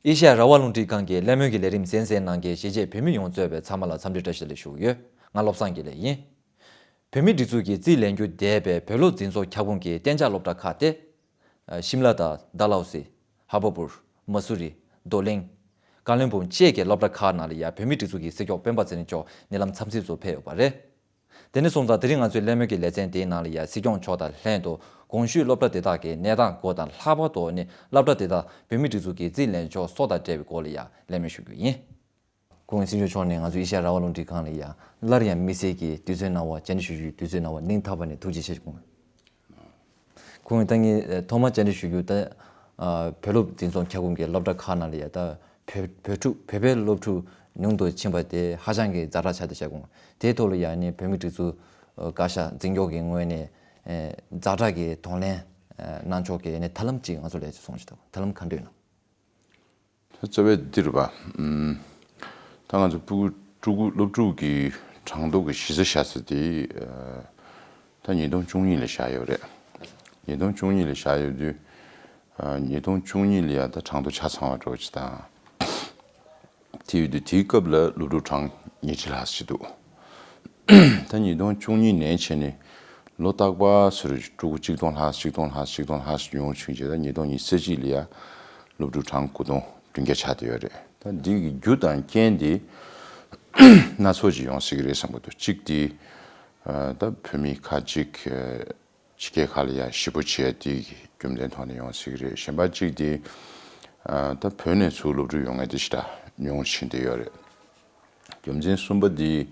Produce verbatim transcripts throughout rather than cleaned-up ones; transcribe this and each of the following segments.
ཨེ་ཤ་ཡ་རང་དབང་རླུང་འཕྲིན་ཁང་གི་གླེང་མོལ་གྱི་ལས་རིམ་གསན་གཟིགས་གནང་མཁན་གཞིས་བྱེས་བོད་མི་ཡོངས་གཙོས་པའི་ཚང་མ་ལ་འཚམས་འདྲི་བཀྲ་ཤིས་བདེ་ལེགས་ཞུ་གི་ཡོད། ང་བློ་བཟང་དགེ་ལེགས་ཡིན། བོད་མིའི་སྒྲིག་འཛུགས་ཀྱི་རྩིས་ལེན་རྒྱུ་འདས་པའི་བོད་ལུགས་འཛིན་ཚོགས་ཁྱབ་ཁོངས་ཀྱི་གཏན་འཇགས་སློབ་གྲྭ་ཁག་སྟེ། ཤིམ་ལ་དང་ཌལ་ཧོ་སི། ཧ་བ་པུར། མ་སུ་རི། རྡོར་གླིང་། ཀ་ལོན་སྦུག་བཅས་ཀྱི་སློབ་གྲྭ་ཁག་ནང་ལ་ཡང་བོད་མིའི་སྒྲིག་འཛུགས་ཀྱི་སྲིད་སྐྱོང་སྤེན་པ་ཚེ་རིང་མཆོག་ཉེ་ལམ་འཚམས་གཟིགས་སུ་ཕེབས་ཡོད་པ་རེད། དེ་ནས་སོང་ཙང་དེ་རིང་ང་ཚོའི་གླེང་མོལ་གྱི་ལེ་ཚན་དེའི་ནང་ལ་ཡང་སྲིད་སྐྱོང་མཆོག་དང་ལྷན་དུ་གོང་ཞུས་སློབ་གྲྭ་དེ་དག་གི་གནས་སྟངས་སྐོར་དང་། ལྷག་པར་དུ་ནི་སློབ་གྲྭ་དེ་དག་བོད་མིའི་སྒྲིག་འཛུགས་ཀྱི་རྩིས་ལེན་ཕྱོགས་སོགས་དང་འབྲེལ་བའི་སྐོར་ལ་ཡང་གླེང་མོལ་ཞུ་རྒྱུ་ཡིན། སྐུ་ངོ་སྲིད་སྐྱོང་མཆོག་ནས་ང་ཚོ་ཨེ་ཤ་ཡ་རང་དབང་རླུང་འཕྲིན་ཁང་ལ་ཡང་སླར་ཡང་དམིགས་བསལ་གྱི་དུས་ཚོད་གནང་བ། བཅར་འདྲི་ཞུ་རྒྱུའི་དུས་ཚོད་གནང་བ་སྙིང་ཐག་པ་ནས་ཐུགས་རྗེ་ཆེ་ཞུ། སྐུ་ངོ་ད་ངས་ཐོག་མར་བཅར་འདྲི་ཞུ་རྒྱུ་ད། ཨ། བོད་སློབ་འཛིན་ཚོགས་ཁྱབ་ཁོངས་ཀྱི་སློབ་གྲྭ་ཁག་ནང་ལ་ཡང་ད་བོད་བོད་ཕྲུག་བོད་པའི་སློབ་ཕྲུག་ཉུང་དུ་ཕྱིན་པ་དེ་ཧ་ཅང་གི་ཛ་དྲག་ཆགས་བསྡད་བྱ་དགོས། དེའི་ཐོག་ལ་ཡང་ནི་བོད་མིའི་སྒྲིག་འཛུགས་བཀའ་ཤག་འཛིན་སྐྱོང་གི་ངོས་ནས་ཛ་དྲག་གི་གདོང་ལེན་གནང་ཕྱོགས་ཀྱི་ནི་ཐབས་ལམ་ཅིག་ང་ཚོ་ལ་གསུངས་ཤིག་དང་། ཐབས་ལམ་ག་འདྲ་ཡོད་ན། ད་རྩ་བའི་འདིར་བ། ཨམ། ད་ང་ཚོ་ཕྲུ་གུ་ཕྲུ་གུ་སློབ་ཕྲུག་གི་གྲངས་ཐོ་གི་གཞི་རྩ་བཞག་ས་དེ། ཨ། ད་ཉིས་སྟོང་བཅུ་གཉིས་ལ་བཞག་ཡོད་རེད། ཉིས་སྟོང་བཅུ་གཉིས་ལ་བཞག་ཡོད་དུས། ཨ། ཉིས་སྟོང་བཅུ་གཉིས་ལ་ཡང་ད་གྲངས་ཐོ་ཆ་ཚང་བ་འགྲོ་ཅིག་དང་། དེ་ཡོད་དུས་དེའི་སྐབས་ལ་སློབ་ཕྲུག་གྲངས་ཉིས་ཁྲི་ལྷག་ཅིག་འདུག་ད་ཉིས་སྟོང་བཅུ་གཉིས་ནས་བྱས་ནས་ལོ་རྟག་པར་སུ་རུ་ཕྲུ་གུ་གཅིག་སྟོང་ལྷག་གཅིག་སྟོང་ལྷག་གཅིག་སྟོང་ལྷག་ཉུང་ཕྱིན་རྗེས། ད་ཉིས་སྟོང་ཉི་ཤུ་རྩ་གཅིག་ལ་ཡ་སློབ་ཕྲུག་གྲངས་དགུ་སྟོང་བདུན་བརྒྱ་ཆགས་བསྡད་ཡོད་རེད། ད་འདི་གི་རྒྱུ་དང་རྐྱེན་དེ་སྣ་ཚོགས་ཅིག་ཡོང་སྲིད་ཀྱི་རེད་བསམ་གྱི་འདུག་གཅིག་དེ། ཨ། ད་བོད་མི་ཁག་ཅིག་ཕྱི་རྒྱལ་ཁག་ལ་ཡ་གཞིས་སྤོ་བྱེད་ཡ་དེ་གི་རྒྱུ་མཚན་ཐོག་ནས་ཡོང་སྲིད་ཀྱི་རེད། གཞན་པ་གཅིག་དེ། ཨ། ད་བོད་ནས་ཚུར་སློབ་ཕྲུག་ཡོང་མཁན་དེ་ཞེ་དྲག་ཉུང་ཕྱིན་བསྡད་ཡོད་རེད། རྒྱུ་མཚན་གསུམ་པ་དེ།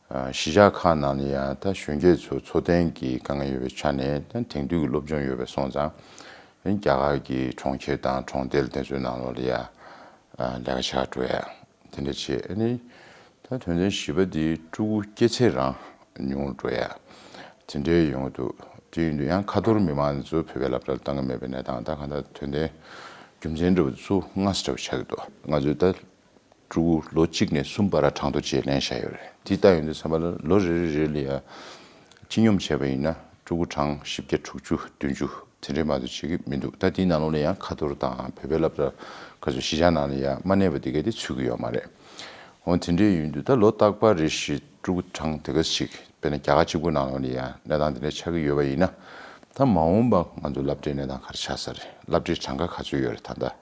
ཨ། གཞིས་ཆགས་ཁག་ནང་ལ་ཡང་ད་གཞོན་སྐྱེས་ཚོ་འཚོ་རྟེན་གྱི་དཀའ་ངལ་ཡོད་པའི་ཆ་ནས། ད་དེང་དུས་ཀྱི་སློབ་སྦྱོང་ཡོད་པ་སོང་ཙང་། རྒྱ་གར་གྱི་གྲོང་ཁྱེར་དང་གྲོང་རྡལ་དེ་ཚོའི་ནང་ལོགས་ལ་ཡ། ཨ། ལས་ཀ་བྱེད་ག་འགྲོ་ཡ་དེ་འདྲ་བྱེད། ཨ་ནི་ད་དོན་ཚན་བཞི་པ་དེ་ཕྲུ་གུ་སྐྱེ་ཚད་རང་ཉུང་འགྲོ་ཡ་དེ་འདྲའི་ཡོང་གི་འདུག་དེ་ཡིན་དུས་ཡང་ཁ་ཐོར་མི་མང་ཚོ་བོད་པའི་སློབ་གྲྭར་བཏང་གི་མེད་པའི་གནས་སྟངས། ད་གང་ལྟར་དོན་ཚན་རྒྱུ་མཚན་འདྲ་བོ་ཚུར་སྔ་ས་འདྲ་བོ་ཆགས་ཀྱི་འདུག་ང་ཚོས་ད་ཕྲུ་གུ་ལོ་གཅིག་ནས་གསུམ་བར་གྲངས་ཐོ་བཅས་ལེན་བཞག་ཡོད་རེད། དེ་ལྟ་ཡོང་དུས་ཙམ་པ་ལ་ལོ་རེ་རེ་རེ་ལ་ཡ་སྤྱི་སྙོམས་བྱས་པ་ཡིན་ན་ཕྲུ་གུ་གྲངས་བཞི་བརྒྱ་དྲུག་ཅུ་བདུན་ཅུ་དེ་འདྲའི་མ་གཏོགས་བྱེད་ཀྱི་མི་འདུག་ད་དེའི་ནང་ལོགས་ལ་ཡང་ཁ་ཐོར་དང་བོད་པའི་སློབ་གྲྭ་ཁ་ཚོ་གཞིས་ཆགས་ནང་ལ་ཡ་མ་གནས་པ་དེ་ག་དེ་ཚུད་ཀྱི་ཡོད་མ་རེད། འོ་དེ་འདྲའི་ཡིན་དུས་ད་ལོ་རྟག་པར་རེ་བཞིན་ཕྲུ་གུ་གྲངས་དེ་ག་ཞིག་དཔེར་ན་རྒྱ་གར་གཅིག་པུ་ནང་ལོགས་ལ་ཡ་གནས་སྟངས་དེ་འདྲ་ཆགས་ཀྱི་ཡོད་པ་ཡིན་ན། ད་མ་འོངས་པ་ང་ཚོ་སློབ་གྲྭའི་གནས་སྟངས་ག་རེ་ཆགས་ས་རེད། སློབ་གྲྭའི་གྲངས་ཀ་ག་ཚོད་ཡོད་རེད། ད་ལྟ་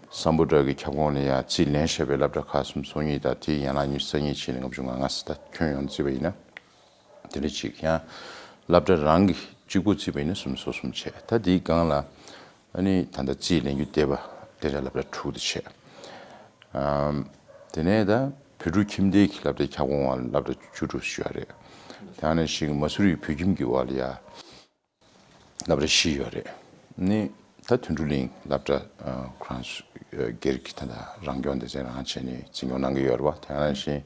སམ་བྷོ་ཊ་གི་ཁྱབ་ཁོངས་ལ་ཡ་རྩིས་ལེན་བཞག་པའི་སློབ་གྲྭ་ཁག་སུམ་ཅུ་སོ་གཉིས་དང་། དེའི་ཡན་ལག་ཉི་ཤུ་རྩ་གཉིས་བྱས་ནས་ལྔ་བཅུ་ང་ལྔ་ཟེར། ད་ཁྱོན་ཡོངས་བརྩིས་པ་ཡིན་ན་དེ་འདྲ་ཅིག་ཡང་སློབ་གྲྭ་རང་གི་གཅིག་པུ་བརྩིས་པ་ཡིན་ན་སུམ་ཅུ་སོ་གསུམ་བྱས། ད་དེའི་སྒང་ལ་ཨ་ནི་ད་ལྟ་རྩིས་ལེན་རྒྱུ་འདས་པ་གཏན་འཇགས་སློབ་གྲྭ་དྲུག་དེ་བྱས། ཨམ། དེ་ནས་ད་བོད་ཕྲུག་ཁྱིམ་སྡེ་གི་སློབ་གྲྭའི་ཁྱབ་ཁོངས་འོག་ལ་སློབ་གྲྭ་བཅུ་དྲུག་ཞུ་བ་རེད། དེ་ནང་བཞིན་མ་སུ་རི་བོད་ཁྱིམ་གྱི་འོག་ལ་ཡ་སློབ་གྲྭ་བཞི་ཡོད་རེད། ནི་ད་དོན་གྲུབ་གླིང་སློབ་གྲྭ། ཨ། ཁོ་རང་སྒེར་གྱི་ད་ལྟ་རང་སྐྱོང་སྡེ་ཚན་རང་བྱས་ནས་འཛིན་སྐྱོང་གནང་གི་ཡོད་རེད་བ། དེ་ནང་བཞིན་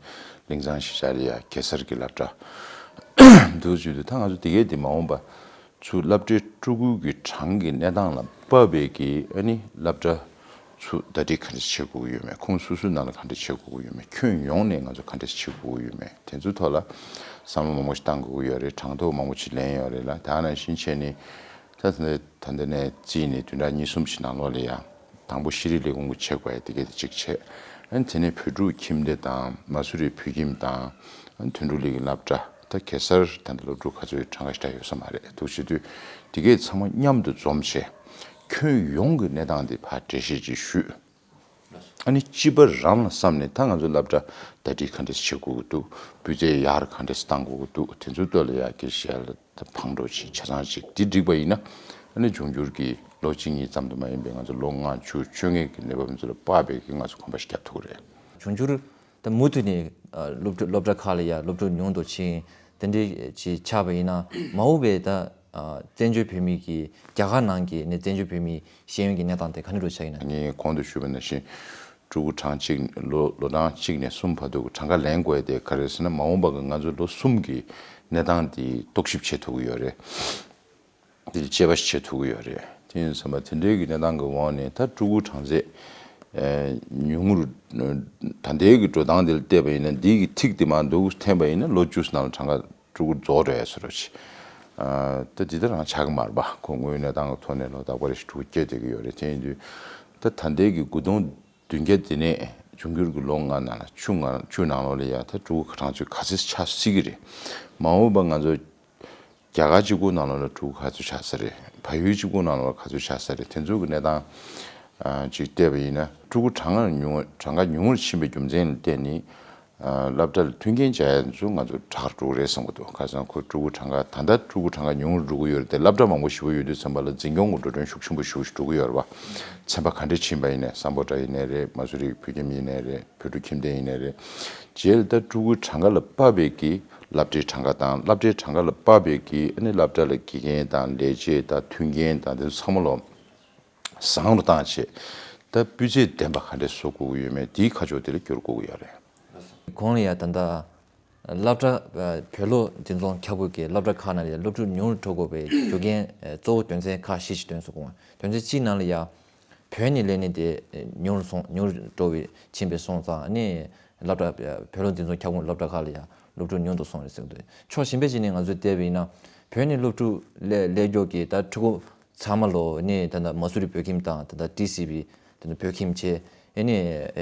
གླིང་ཚང་གཞིས་ཆགས་ལ་ཡ་གེ་སར་གྱི་སློབ་གྲྭ་འདུག་བྱས་དུས། ད་ང་ཚོ་དེ་གས་དེ་མ་འོངས་པ་ཚུར་སློབ་གྲྭའི་ཕྲུ་གུ་གི་གྲངས་ཀྱི་གནས་སྟངས་ལ་དཔག་པའི་གི་ཨ་ནི་སློབ་གྲྭ་ཚུར་ཟླ་སྒྲིལ་ག་འདྲས་བྱེད་དགོས་ཀྱི་ཡོད་མེད། ཁོང་སོ་སོའི་ནང་ལ་ག་འདྲས་བྱེད་དགོས་ཀྱི་ཡོད་མེད། ཁྱོན་ཡོངས་ནས་ང་ཚོ་ག་འདྲས་བྱེད་དགོས་ཀྱི་ཡོད་མེད། དེ་ཚོའི་ཐོག་ལ་བསམ་བློ་མང་པོ་ཞིག་བཏང་དགོས་ཀྱི་ཡོད་རེད། གྲངས་ཐོ་མང་པོ་ཞིག་ལེན་ཡོད་རེད་ལ། དེ་ནང་བཞིན་བྱས་ནས་ད་ད་ད་ལྟ་ནས་བརྩིས་ནས་བདུན་ཕྲག་གཉིས་གསུམ་ཞིག་ནང་ལོགས་ལ་ཡ། དང་པོ་ཤེས་རིག་ལས་ཁུངས་ཀྱིས་ཆེད་མངགས་དེ་གས་དེ་གཅིག་བྱས། ཨ་ནི་དེ་ནས་བོད་ཕྲུག་ཁྱིམ་སྡེ་དང་། མ་སུ་རི་བོད་ཁྱིམ་དང་། ཨ་ནི་དོན་གྲུབ་གླིང་གི་སློབ་གྲྭ། ད་གེ་སར་ད་ལྟ་སློབ་ཕྲུག་ག་ཚོད་ཡོད། གྲངས་ཀ་ཞེ་དྲག་ཡོད་ས་མ་རེད། འདུག་བྱེད་དུས་དེ་གས་ཚང་མ་མཉམ་དུ་འཛོམས་བྱས། ཁྱོན་ཡོངས་ཀྱི་གནས་སྟངས་དེ་ཕར་འགྲེལ་བཤད་ཅིག་ཞུས། ཨ་ནི་སྤྱི་པ་རང་ལ་བསམ་ནས་ད་ང་ཚོ་སློབ་གྲྭ་ཟླ་སྒྲིལ་ག་འདྲས་བྱེད་དགོས་ཀྱི་འདུག་སྤུས་ཚད་ཡར་ག་འདྲས་བཏང་དགོས་ཀྱི་འདུག་དེ་ཚོའི་ཐོག་ལ་ཡ་དགེ་བཤེས་ལ་ད་བང་སྒྲོག་ཅིག་ཆ་ཚང་ཅིག་འདི་བསྒྲིགས་པ་ཡིན་ན། ཨ་ནི་འབྱུང་འགྱུར་གྱི་ལོ་གཅིག་གཉིས་ཙམ་དུ་མ་ཡིན་པའི་ང་ཚོ་ལོ་ལྔ་བཅུ་བཅོ་ལྔའི་གི་གནས་བབ་ཚོ་ལ་དཔག་པའི་གི་ང་ཚོ་གོམ་པ་ཞིག་རྒྱབ་ཐུབ་ཀྱི་རེད། འབྱུང་འགྱུར་ད་མུ་མཐུད་ནས། ཨ། སློབ་ཕྲུག་སློབ་གྲྭ་ཁག་ལ་ཡ་སློབ་ཕྲུག་ཉུང་དུ་ཕྱིན། དེ་འདྲའི་ཅིག་ཆགས་པ་ཡིན་ན། མ་འོངས་པའི་ད། ཨ། བཙན་བྱོལ་བོད་མི་གི་རྒྱ་གར་ནང་གི་ནས་བཙན་བྱོལ་བོད་མིའི་ཤེས་ཡོན་གྱི་གནས་སྟངས་དེ་ག་འདྲ་འདྲ་ཆགས་ཡིན་ན། ངས་གོང་དུ་ཞུས་པ་ནང་བཞིན་ཕྲུ་གུ་གྲངས་གཅིག་ལོ་ལོ་གྲངས་གཅིག་ནས་གསུམ་བར་དུ་གྲངས་ཀ་ལེན་དགོས་དེ་ག་རེ་ཟེར་ན། མ་འོངས་པ་གི་ང་ཚོ་ལོ་གསུམ་གྱི་གནས་སྟངས་དེ་རྟོག་ཞིབ་བྱེད་ཐུབ་ཀྱི་ཡོད་རེད། དེ་དཔྱད་པ་ཞིག་བྱེད་ཐུབ་ཀྱི་ཡོད་རེད། དེ་ཡིན་ཙང་མ་དེ་འདྲའི་གི་གནས་སྟངས་ཀྱི་འོག་ནས་ད་ཕྲུ་གུ་གྲངས་ཚད་ཉུང་ངུར། ད་ལྟའི་གི་འགྲོ་སྟངས་དེ་ལ་བལྟས་པ་ཡིན་ན། འདི་གི་ཐིག་དེ་མར་འདུག་འཐེན་པ་ཡིན་ན་ལོ་བཅུ་ཙམ་ནང་ལ་གྲངས་ཀ་ཕྲུ་གུ་རྫོགས་འགྲོ་ཡ་བཟོ་འདྲ་ཅིག་ད་འདི་ལྟར་རང་ཆགས་ཀྱི་མ་རེད་པ། ཁོ་དངོས་ཡོད་གནས་སྟངས་ཀྱི་ཐོག་ནས་ལོ་རྟག་པར་རེ་བཞིན་ཕྲུ་གུ་སྐྱེ་བསྡད་ཀྱི་ཡོད་རེད། དེ་ཡིན་དུས་ད་ད་ལྟའི་གི་དགུ་སྟོང་ བདུན་བརྒྱ་དེ་ནས་འབྱུང་འགྱུར་གྱི་ལོ་ལྔ་ནང་ལ་བཅུ་ནང་བཅུ་ནང་ལོགས་ལ་ཡ་ད་ཕྲུ་གུ་གྲངས་ཚོད་ག་ཚོད་ཆགས་སྲིད་ཀྱི་རེད། མ་འོངས་པ་ང་ཚོ་རྒྱ་གར་གཅིག་པུ་ནང་ལོགས་ལ་ཕྲུ་གུ་ག་ཚོད་ཆགས་ས་རེད། བལ་ཡུལ་གཅིག་པུ་ནང་ལོགས་ལ་ག་ཚོད་ཆགས་ས་རེད། དེ་ཚོ་གི་གནས་སྟངས་ཨ་ཅིག་བལྟས་པ་ཡིན་ན་ཕྲུ་གུ་གྲངས་ཀ་ཉུང་གྲངས་ཀ་ཉུང་རུ་ཕྱིན་པའི་རྒྱུ་མཚན་ལ་བརྟེན་ནས་ཨ་སློབ་གྲྭ་ལ་མཐུན་རྐྱེན་སྦྱར་ཡ་ཚོ་ང་ཚོ་དྲག་རུ་འགྲོ་གི་རེད་བསམ་གྱི་འདུག་ཁ་སང་ཁོ་ཕྲུ་གུ་གྲངས་ཀ་ད་ལྟ་ཕྲུ་གུ་གྲངས་ཀ་ཉུང་རུ་འགྲོ་གི་ཡོད་རེད་དེ། སློབ་གྲྭ་མང་པོ་ཞེ་པོ་ཡོད་དུས་ཙམ་པ་ལ་འཛིན་སྐྱོང་གི་འགྲོ་གྲོན་ཤུགས་ཆེན་པོ་ཞེ་པོ་ཞིག་འགྲོ་གི་ཡོད་རེད་བ། ཚན་པ་ག་འདྲས་ཕྱིན་པ་ཡིན་ནའི་སམ་བྷོ་ཊ་ཡིན་ནའི་རེད། མ་སུ་རི་བོད་ཁྱིམ་ཡིན་ནའི་རེད། བོད་ཕྲུག་ཁྱིམ་སྡེ་ཡིན་ནའི་རེད། རྗེས་ལ་ད་ཕྲུ་གུའི་གྲངས་ཀ་ལ་དཔག་པའི་གི་སློབ་གྲྭའི་གྲངས་ཀ་དང་། སློབ་གྲྭའི་གྲངས་ཀ་ལ་དཔག་པའི་གི་ཨ་ནི་སློབ་གྲྭ་ལ་དགེ་རྒན་དང་ལས་བྱེད་དང་མཐུན་རྐྱེན་དང་དེ་ཚོ་ཚང་མ་ལོ་བཟང་རུ་བཏང་བྱས། ད་སྤུས་ཚད་ལྡན་པ་ག་འདྲས་བཟོ་དགོས་ཀྱི་ཡོད་མེད་དེའི་ཁ་ཕྱོགས་དེ་ལ་བསྒྱུར་དགོས་ཀྱི་ཡོད་རེད། གོང་ལ་ཡ་ད་ལྟ་སློབ་གྲྭ་ཨ་བོད་སློབ་འཛིན་ཚོགས་ཁྱབ་ཁོངས་ཀྱི་སློབ་གྲྭ་ཁག་ནང་ལ་ཡ་སློབ་ཕྲུག་ཉུང་རུ་འགྲོ་དགོས་པའི་རྒྱུ་རྐྱེན་ཨ་གཙོ་བོ་དོན་ཚན་ཁག་བཞི་ཞིག་བཏོན་སོང་གོང་། དོན་ཚན་གཅིག་ནང་ལ་ཡ་བོད་ནས་སླེབས་མཁན་དེ་ཨ་ཉུང་རུ་སོང་། ཉུང་རུ་འགྲོ་བའི་ཕྱིན་པའི་སོང་ཙང་ཨ་ནི་སློབ་གྲྭ་ཨ་བོད་སློབ་འཛིན་ཚོགས་ཁྱབ་ཁོངས་སློབ་གྲྭ་ཁག་ལ་ཡ་སློབ་ཕྲུག་ཉུང་དུ་སོང་རེད་ཟེར་གྱི་འདུག་ཕྱོགས་གཞན་པ་ཞིག་ནས་ང་ཚོས་བལྟས་པ་ཡིན་ན་བོད་ནས་སློབ་ཕྲུག་སླེབས་སླེབས་མགྱོགས་ཀྱི་ད་ཕྲུ་གུ་ཚང་མ་ལོ་ནི་ད་ལྟ་མ་སུ་རི་བོད་ཁྱིམ་དང་ད་ལྟ་ཊི་སི་བི་ད་ལྟ་བོད་ཁྱིམ་བྱས་ཨ་ནི་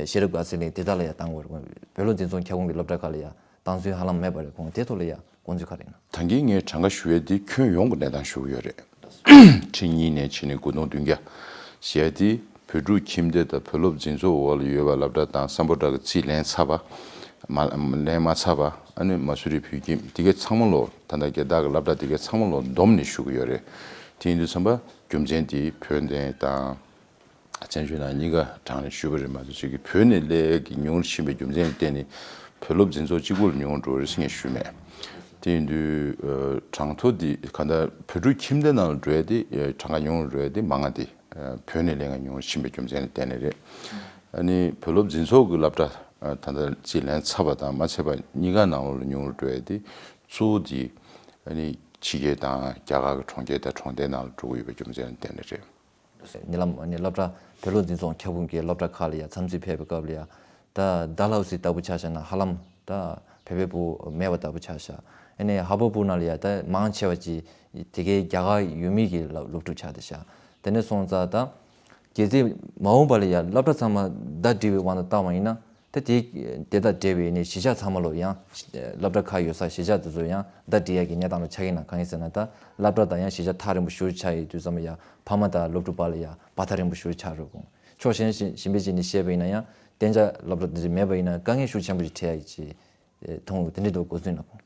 ཤེས་རབ་དགའ་ཚལ་གླིང་དེ་དག་ལ་ཡ་བཏང་དགོས་རེད། བོད་སློབ་འཛིན་ཚོགས་ཁྱབ་ཁོངས་ཀྱི་སློབ་གྲྭ་ཁག་ལ་ཡ་བཏང་ཚུལ་ཧ་ལམ་མེད་པ་རེད། ཁོང་དེ་ཐོག་ལ་ཡ་དགོངས་ཚུལ་ག་རེ་ཡིན་ན། ད་གིན་ངས་གྲངས་ཀ་ཞུ་ཡས་དེ་ཁྱོན་ཡོངས་ཀྱི་གནས་སྟངས་ཞུ་གི་ཡོད་རེད། ཁྲི་གཉིས་ནས་བྱས་ནས་དགུ་སྟོང་བདུན་བརྒྱ་ཞེས་དེ་བོད་ཕྲུག་ཁྱིམ་སྡེ་དང་བོད་སློབ་འཛིན་ཚོགས་འོག་ལ་ཡོད་པ་སློབ་གྲྭ་དང་སམ་བྷོ་ཊ་གི་རྩིས་ལེན་ཚར་བ་མ་ལེན་མ་ཚར་བ་ཨ་ནི་མ་སུ་རི་བོད་ཁྱིམ་དེ་གའི་ཚང་མ་ལོ་ད་ལྟ་རྒྱལ་དར་གི་སློབ་གྲྭ་དེ་གའི་ཚང་མ་ལོ་བསྡོམས་ནས་ཞུ་གི་ཡོད་རེད། དེ་ཡིན་དུས་ཙམ་པ་རྒྱུ་མཚན་དེ་བོད་དོན་དང་། བཙན་བྱོལ་ནང་གཉིས་ཀ་གྲངས་ནས་ཞུས་པ་རེད་མ་གཏོགས་ཅིག་གིས་བོད་ནས་སླེབས་ཀྱི་ཉུང་རུ་ཕྱིན་པའི་རྒྱུ་མཚན་ལ་བརྟེན་ནས་བོད་སློབ་འཛིན་ཚོགས་གཅིག་པུ་ལ་ཉུང་རུ་འགྲོ་རེད་ཟེར་ངས་ཞུས་མེད། དེ་ཡིན་དུས་གྲངས་ཐོ་འདི་ག་ད་བོད་ཕྲུག་ཁྱིམ་སྡེ་ནང་ལ་འགྲོ་ཡ་དེ་གྲངས་ཀ་ཉུང་རུ་འགྲོ་ཡ་དེ་མང་ང་དེ་བོད་ནས་སླེབས་ང་ཉུང་རུ་ཕྱིན་པའི་རྒྱུ་མཚན་ལ་བརྟེན་ནས་རེད། ཨ་ནི་བོད་སློབ་འཛིན་ཚོགས་ཀྱི་སློབ་གྲྭ་ད་ལྟ་རྩིས་ལེན་ཚར་བ་དང་མ་ཚར་བ་གཉིས་ཀ་ནང་ལོགས་ལ་ཉུང་རུ་འགྲོ་ཡ་དེ་གཙོ་བོ་དེ་ཨ་ནི་ཕྱི་རྒྱལ་དང་རྒྱ་གར་གྱི་གྲོང་ཁྱེར་དང་གྲོང་རྡལ་ནང་ལ་འགྲོ་གི་ཡོད་པའི་རྒྱུ་མཚན་ལ་བརྟེན་ནས་རེད། ཉེ་ལམ་ནས་སློབ་གྲྭ་བོད་སློབ་འཛིན་ཚོགས་ཁྱབ་ཁོངས་ཀྱི་སློབ་གྲྭ་ཁག་ལ་ཡང་འཚམས་གཟིགས་ཕེབས་པའི་སྐབས་ལ་ཡང་ད་ཌལ་ཧོ་སི་ལྟ་བུ་ཆ་བཞག་ན་ཧ་ལམ་ད་བོད་པའི་བུ་མེད་པ་ལྟ་བུ་ཆ་བཞག་ཨ་ནི་ཧ་བོ་པུར་ནང་ལ་ཡང་ད་མང་ཆེ་བ་ཅིག་དེ་གའི་རྒྱ་གར་ཡུལ་མི་གི་སློབ་སློབ་ཕྲུག་ཆགས་བསྡད་ཤག་དེ་ནས་སོང་ཙང་ད་གལ་སྲིད་མ་འོངས་པ་ལ་ཡང་སློབ་གྲྭ་ཚང་མ་ཟླ་སྒྲིལ་བའི་དབང་དུ་བཏང་བ་ཡིན་ན། ད་དེ་དེ་དང་འབྲེལ་བའི་ནི་གཞིས་ཆགས་ཚང་མ་ལོ་ཡང་སློབ་གྲྭ་ཁག་ཡོད་ས་གཞིས་ཆགས་དེ་ཚོ་ཡང་ཟླ་སྒྲིལ་ཡག་གི་གནས་སྟངས་ལ་ཆགས་ཀྱི་ན་གང་ཡིན་ཟེར་ན། ད་སློབ་གྲྭ་དང་ཡང་གཞིས་ཆགས་ཐག་རིང་པོ་ཞེ་པོ་ཆགས་ཡོད་དུས་ཙམ་ལ་ཡང་ཕ་མ་དང་སློབ་ཕྲུག་བར་ལ་ཡང་བར་ཐག་རིང་པོ་ཞེ་པོ་ཆགས་འགྲོ་གོང་ཕྱོགས་གཞན་གཞན་པའི་ཅིག་ནས་བཤད་པ་ཡིན་ན་ཡང་གཏན་འཇགས་སློབ་གྲྭ་དེ་ཚོ་མེད་པ་ཡིན་ན་དཀའ་ངལ་ཤུགས་ཆེན་པོ་ཞིག་འཕྲད་ཡག་གི་ཅིག་མཐོང་གི་དེ་འདྲའི་འདུག་གོ་ཚུལ་ན་གོང་།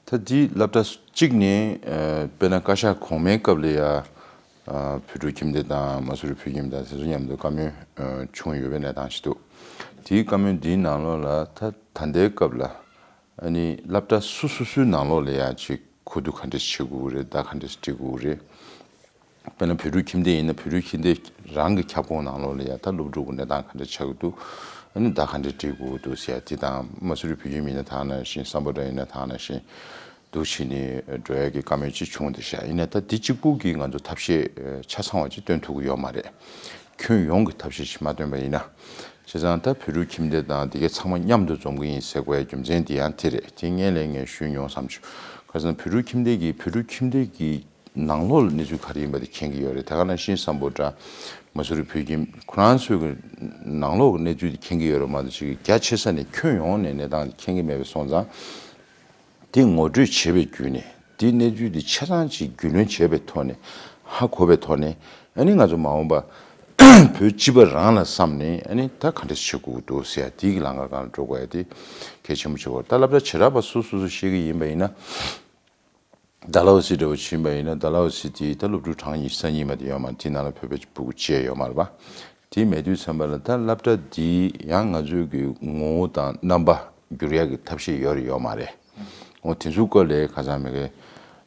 ད་དེའི་སློབ་གྲྭ་གཅིག་ནས་ཨ་དཔེར་ན་བཀའ་ཤག་གོང་མའི་སྐབས་ལ་ཡ་ཨ་བོད་ཕྲུག་ཁྱིམ་སྡེ་དང་མ་སུ་རི་བོད་ཁྱིམ་དང་དེ་ཚོ་མཉམ་དུ་བཀའ་མོལ་ཨ་བྱུང་ཡོད་པའི་གནས་སྟངས་ཤིག་འདུག་དེའི་བཀའ་མོལ་འདིའི་ནང་ལོགས་ལ་ད་ད་ལྟའི་སྐབས་ལ་ཨ་ནི་སློབ་གྲྭ་སོ་སོ་སོའི་ནང་ལོགས་ལ་ཡ་ཅིག་གོ་བསྡུར་ག་འདྲས་བྱེད་དགོས་རེད། བརྡ་ག་འདྲས་སྤྲད་དགོས་རེད། དཔེར་ན་བོད་ཕྲུག་ཁྱིམ་སྡེ་ཡིན་ན་བོད་ཕྲུག་ཁྱིམ་སྡེ་རང་གི་ཁྱབ་ཁོངས་ནང་ལོགས་ལ་ཡ་ད་སློབ་ཕྲུག་གི་གནས་སྟངས་ག་འདྲ་ཆགས་ཀྱི་འདུག་ཨ་ནི་བརྡ་ག་འདྲ་སྤྲད་དགོས་འདུག་ཟེར་ཡ་དེ་དང་། མ་སུ་རི་བོད་ཁྱིམ་ཡིན་ན་ད་ནང་བཞིན་སམ་བྷོ་ཊ་ཡིན་ན་ད་ནང་བཞིན་འདུག་བྱས་ནས་འགྲོ་ཡ་གི་བཀའ་མོལ་ཅིག་བྱུང་བསྡད་ཤག་ཡིན་ན་ད་འདི་གཅིག་པུ་གིས་ང་ཚོ་ཐབས་ཤེས་ཆ་ཚང་བ་ཅིག་སྟོན་ཐུབ་ཀྱི་ཡོད་མ་རེད། ཁྱོན་ཡོངས་ཀྱི་ཐབས་ཤེས་ཅིག་མ་སྟོན་པ་ཡིན་ན། བྱས་ཙང་ད་བོད་ཕྲུག་ཁྱིམ་སྡེ་དང་དེ་གའི་ཚང་མ་མཉམ་དུ་འཛོམས་ཀྱི་ཡིན་ཟེར་དགོས་ཡ་རྒྱུ་མཚན་དེ་ཡང་དེ་རེད། དེ་སྔོན་ལ་ངས་ཞུས་མྱོང་བསམ་བྱུང་། ག་རེ་ཟེར་ན་བོད་ཕྲུག་ཁྱིམ་སྡེ་གིས་བོད་ཕྲུག་ཁྱིམ་སྡེ་གི་ནང་ལོགས་ལ་གནས་ཚུལ་ག་རེ་ཡིན་པ་དེ་མཁྱེན་གྱི་ཡོད་རེད། དེ་ག་ནང་བཞིན་སམ་བྷོ་ཊ་མ་སུ་རི་བོད་ཁྱིམ་ཁོ་རང་ཚོའི་གི་ནང་ལོགས་ཀྱི་གནས་ཚུལ་དེ་མཁྱེན་གྱི་ཡོད་རེད་མ་གཏོགས་ཅིག་རྒྱ་ཆེ་ས་ནས་ཁྱོན་ཡོངས་ནས་གནས་སྟངས་དེ་མཁྱེན་གྱི་མེད་པ་སོང་ཙང་། དེ་ངོ་སྤྲོད་བྱེད་པའི་བརྒྱུད་ནས་དེ་གནས་ཚུལ་དེ་ཆ་ཚང་ཅིག་རྒྱུས་ལོན་བྱས་པའི་ཐོག་ནས་ཧ་གོ་བའི་ཐོག་ནས་ཨ་ནི་ང་ཚོ་མ་འོངས་པ་བོད་སྤྱི་པ་རང་ལ་བསམ་ནས་ཨ་ནི་ད་ག་འདྲ་བྱེད་དགོས་འདུག་ཟེར་ཡ་དེ་གི་ལམ་ཁ་སྒང་ལ་འགྲོ་དགོས་ཡ་དེ་གལ་ཆེན་པོ་ཆགས་ཀྱི་ཡོད་རེད། ད་སློབ་གྲྭ་བྱེ་བྲག་པ་སོ་སོ་སོ་བཤད་ཀྱི་ཡིན་པ་ཡིན་ན། ཌལ་ཧོ་སི་འདྲ་བོ་ཕྱིན་པ་ཡིན་ན་ཌལ་ཧོ་སི་དེ་ད་སློབ་ཕྲུག་གྲངས་ཉི་ཤུ་རྩ་གཉིས་མ་གཏོགས་ཡོད་མ་རེད། དེ་ནང་ལ་བོད་པའི་ཕྲུ་གུ་གཅིག་ཡོད་མ་རེད་པ། དེ་མེད་དུས་ཙམ་པ་ལ་ད་སློབ་གྲྭ་འདི་ཡང་ང་ཚོའི་གི་ངོ་བོ་དང་རྣམ་པ་བསྒྱུར་ཡག་གི་ཐབས་ཤེས་ཡོད་རེད་ཡོད་མ་རེད། འོ་དེ་ཚོའི་སྐོར་ལ་ཁ་སང་མི་གི་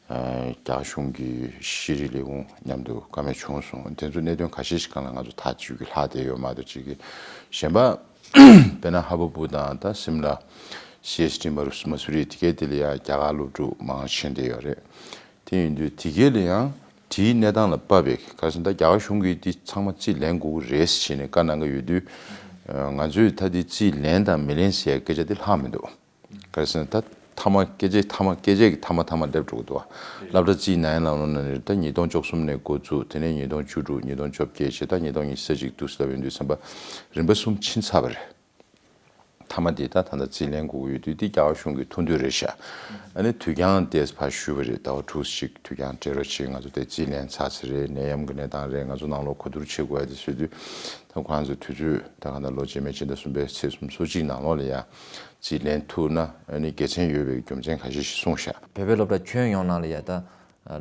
རྒྱ་གཞུང་གི་ཤེས་རིག་ལས་ཁུངས་མཉམ་དུ་བཀའ་མོལ་བྱུང་སོང་། དེ་ཚོ་གནད་དོན་ཁ་ཤས་ཤིག་སྒང་ལ་ང་ཚོ་ཐག་གཅོད་ཀྱི་ལྷག་བསྡད་ཡོད་མ་གཏོགས་ཅིག་གི་གཞན་པ། དཔེར་ན་ཧ་བོ་པུ་དང་ད་སིམ་ལ། སི་ཨེས་ཊི་མ་རུ་མ་སུ་རི་དེ་གའི་དེ་ལ་ཡང་རྒྱ་གར་སློབ་ཕྲུག་མང་ཆེན་བསྡད་ཡོད་རེད། དེ་ཡིན་དུས་དེ་གའི་ལ་ཡང་དེའི་གནས་སྟངས་ལ་དཔག་པའི་ག་རེ་ཟེར་ན་ད་རྒྱ་གར་གཞུང་གིས་དེ་ཚང་མ་རྩིས་ལེན་དགོས་ཀྱི་རེད་ཟེར་ནས་བཀའ་གནང་གི་ཡོད་དུས། ང་ཚོས་ད་དེ་རྩིས་ལེན་དང་མི་ལེན་ཟེར་ཡ་སྐད་ཆ་དེ་ལྷག་མི་འདུག་ག་རེ་ཟེར་ན་ད་ ཐ་མ་སྐད་ཆའི་ཐ་མ་སྐད་ཆའི་གི་ཐ་མ་ཐ་མ་སླེབས་འགྲོ་གི་འདུག་བ། སློབ་གྲྭ་རྩིས་ནང་ཡན་ལམ་ལོ་ན་ནི་ད་ཉིས་སྟོང་བཅུ་གསུམ་ནས་འགོ་བཙུགས། དེ་ནས་ཉིས་སྟོང་བཅུ་དྲུག་ཉིས་སྟོང་བཅོ་བརྒྱད་བྱས། ད་ཉིས་སྟོང་ཉི་ཤུ་རྩ་གཅིག་འདུག་ཟེར་ལབ་ཡོང་དུས་ཙམ་པ་རིམ་པ་གསུམ་ཕྱིན་ཚར་བ་རེད། མཐའ་མ་དེ་ད་ད་ལྟ་རྩིས་ལེན་དགོས་ཀྱི་ཡོད་དུས་དེ་རྒྱ་གར་གཞུང་གི་ཐུགས་འདུན་རེད་ཤག་ཨ་ནི་དུས་འགྱངས་ཏོག་ཙམ་ཕར་ཞུས་པ་རེད། ཟླ་བ་དྲུག་ཅིག་དུས་འགྱངས་སྤྲད་རོགས་བྱེད། ང་ཚོ་དེ་རྩིས་ལེན་ཚར་ཚར་རེད། ནད་ཡམས་ཀྱི་གནས་སྟངས་རེད། ང་ཚོ་ནང་ལོགས་གོ་བསྡུར་བྱེད་དགོས་ཡ་དེ་བཟོས་དུས་ད་ཁོ་རང་ཚོ་དུས་ཚོད་ད་ག་ད་ལོ་རྗེས་མའི་ཕྱི་ཟླ་གསུམ་པའི་ཚེས་སུམ་ཅུ་སོ་གཅིག་ནང་ལོགས་ལ་ཡ་རྩིས་ལེན་ཐུབ་ན་ཨ་ནི་དགེ་མཚན་ཡོད་པའི་རྒྱུ་མཚན་ཁ་ཤས་ཤིག་གསུངས་ཤག་བོད་པའི་སློབ་གྲྭ་ཁྱོན་ཡོངས་ནང་ལ་ཡ་ད་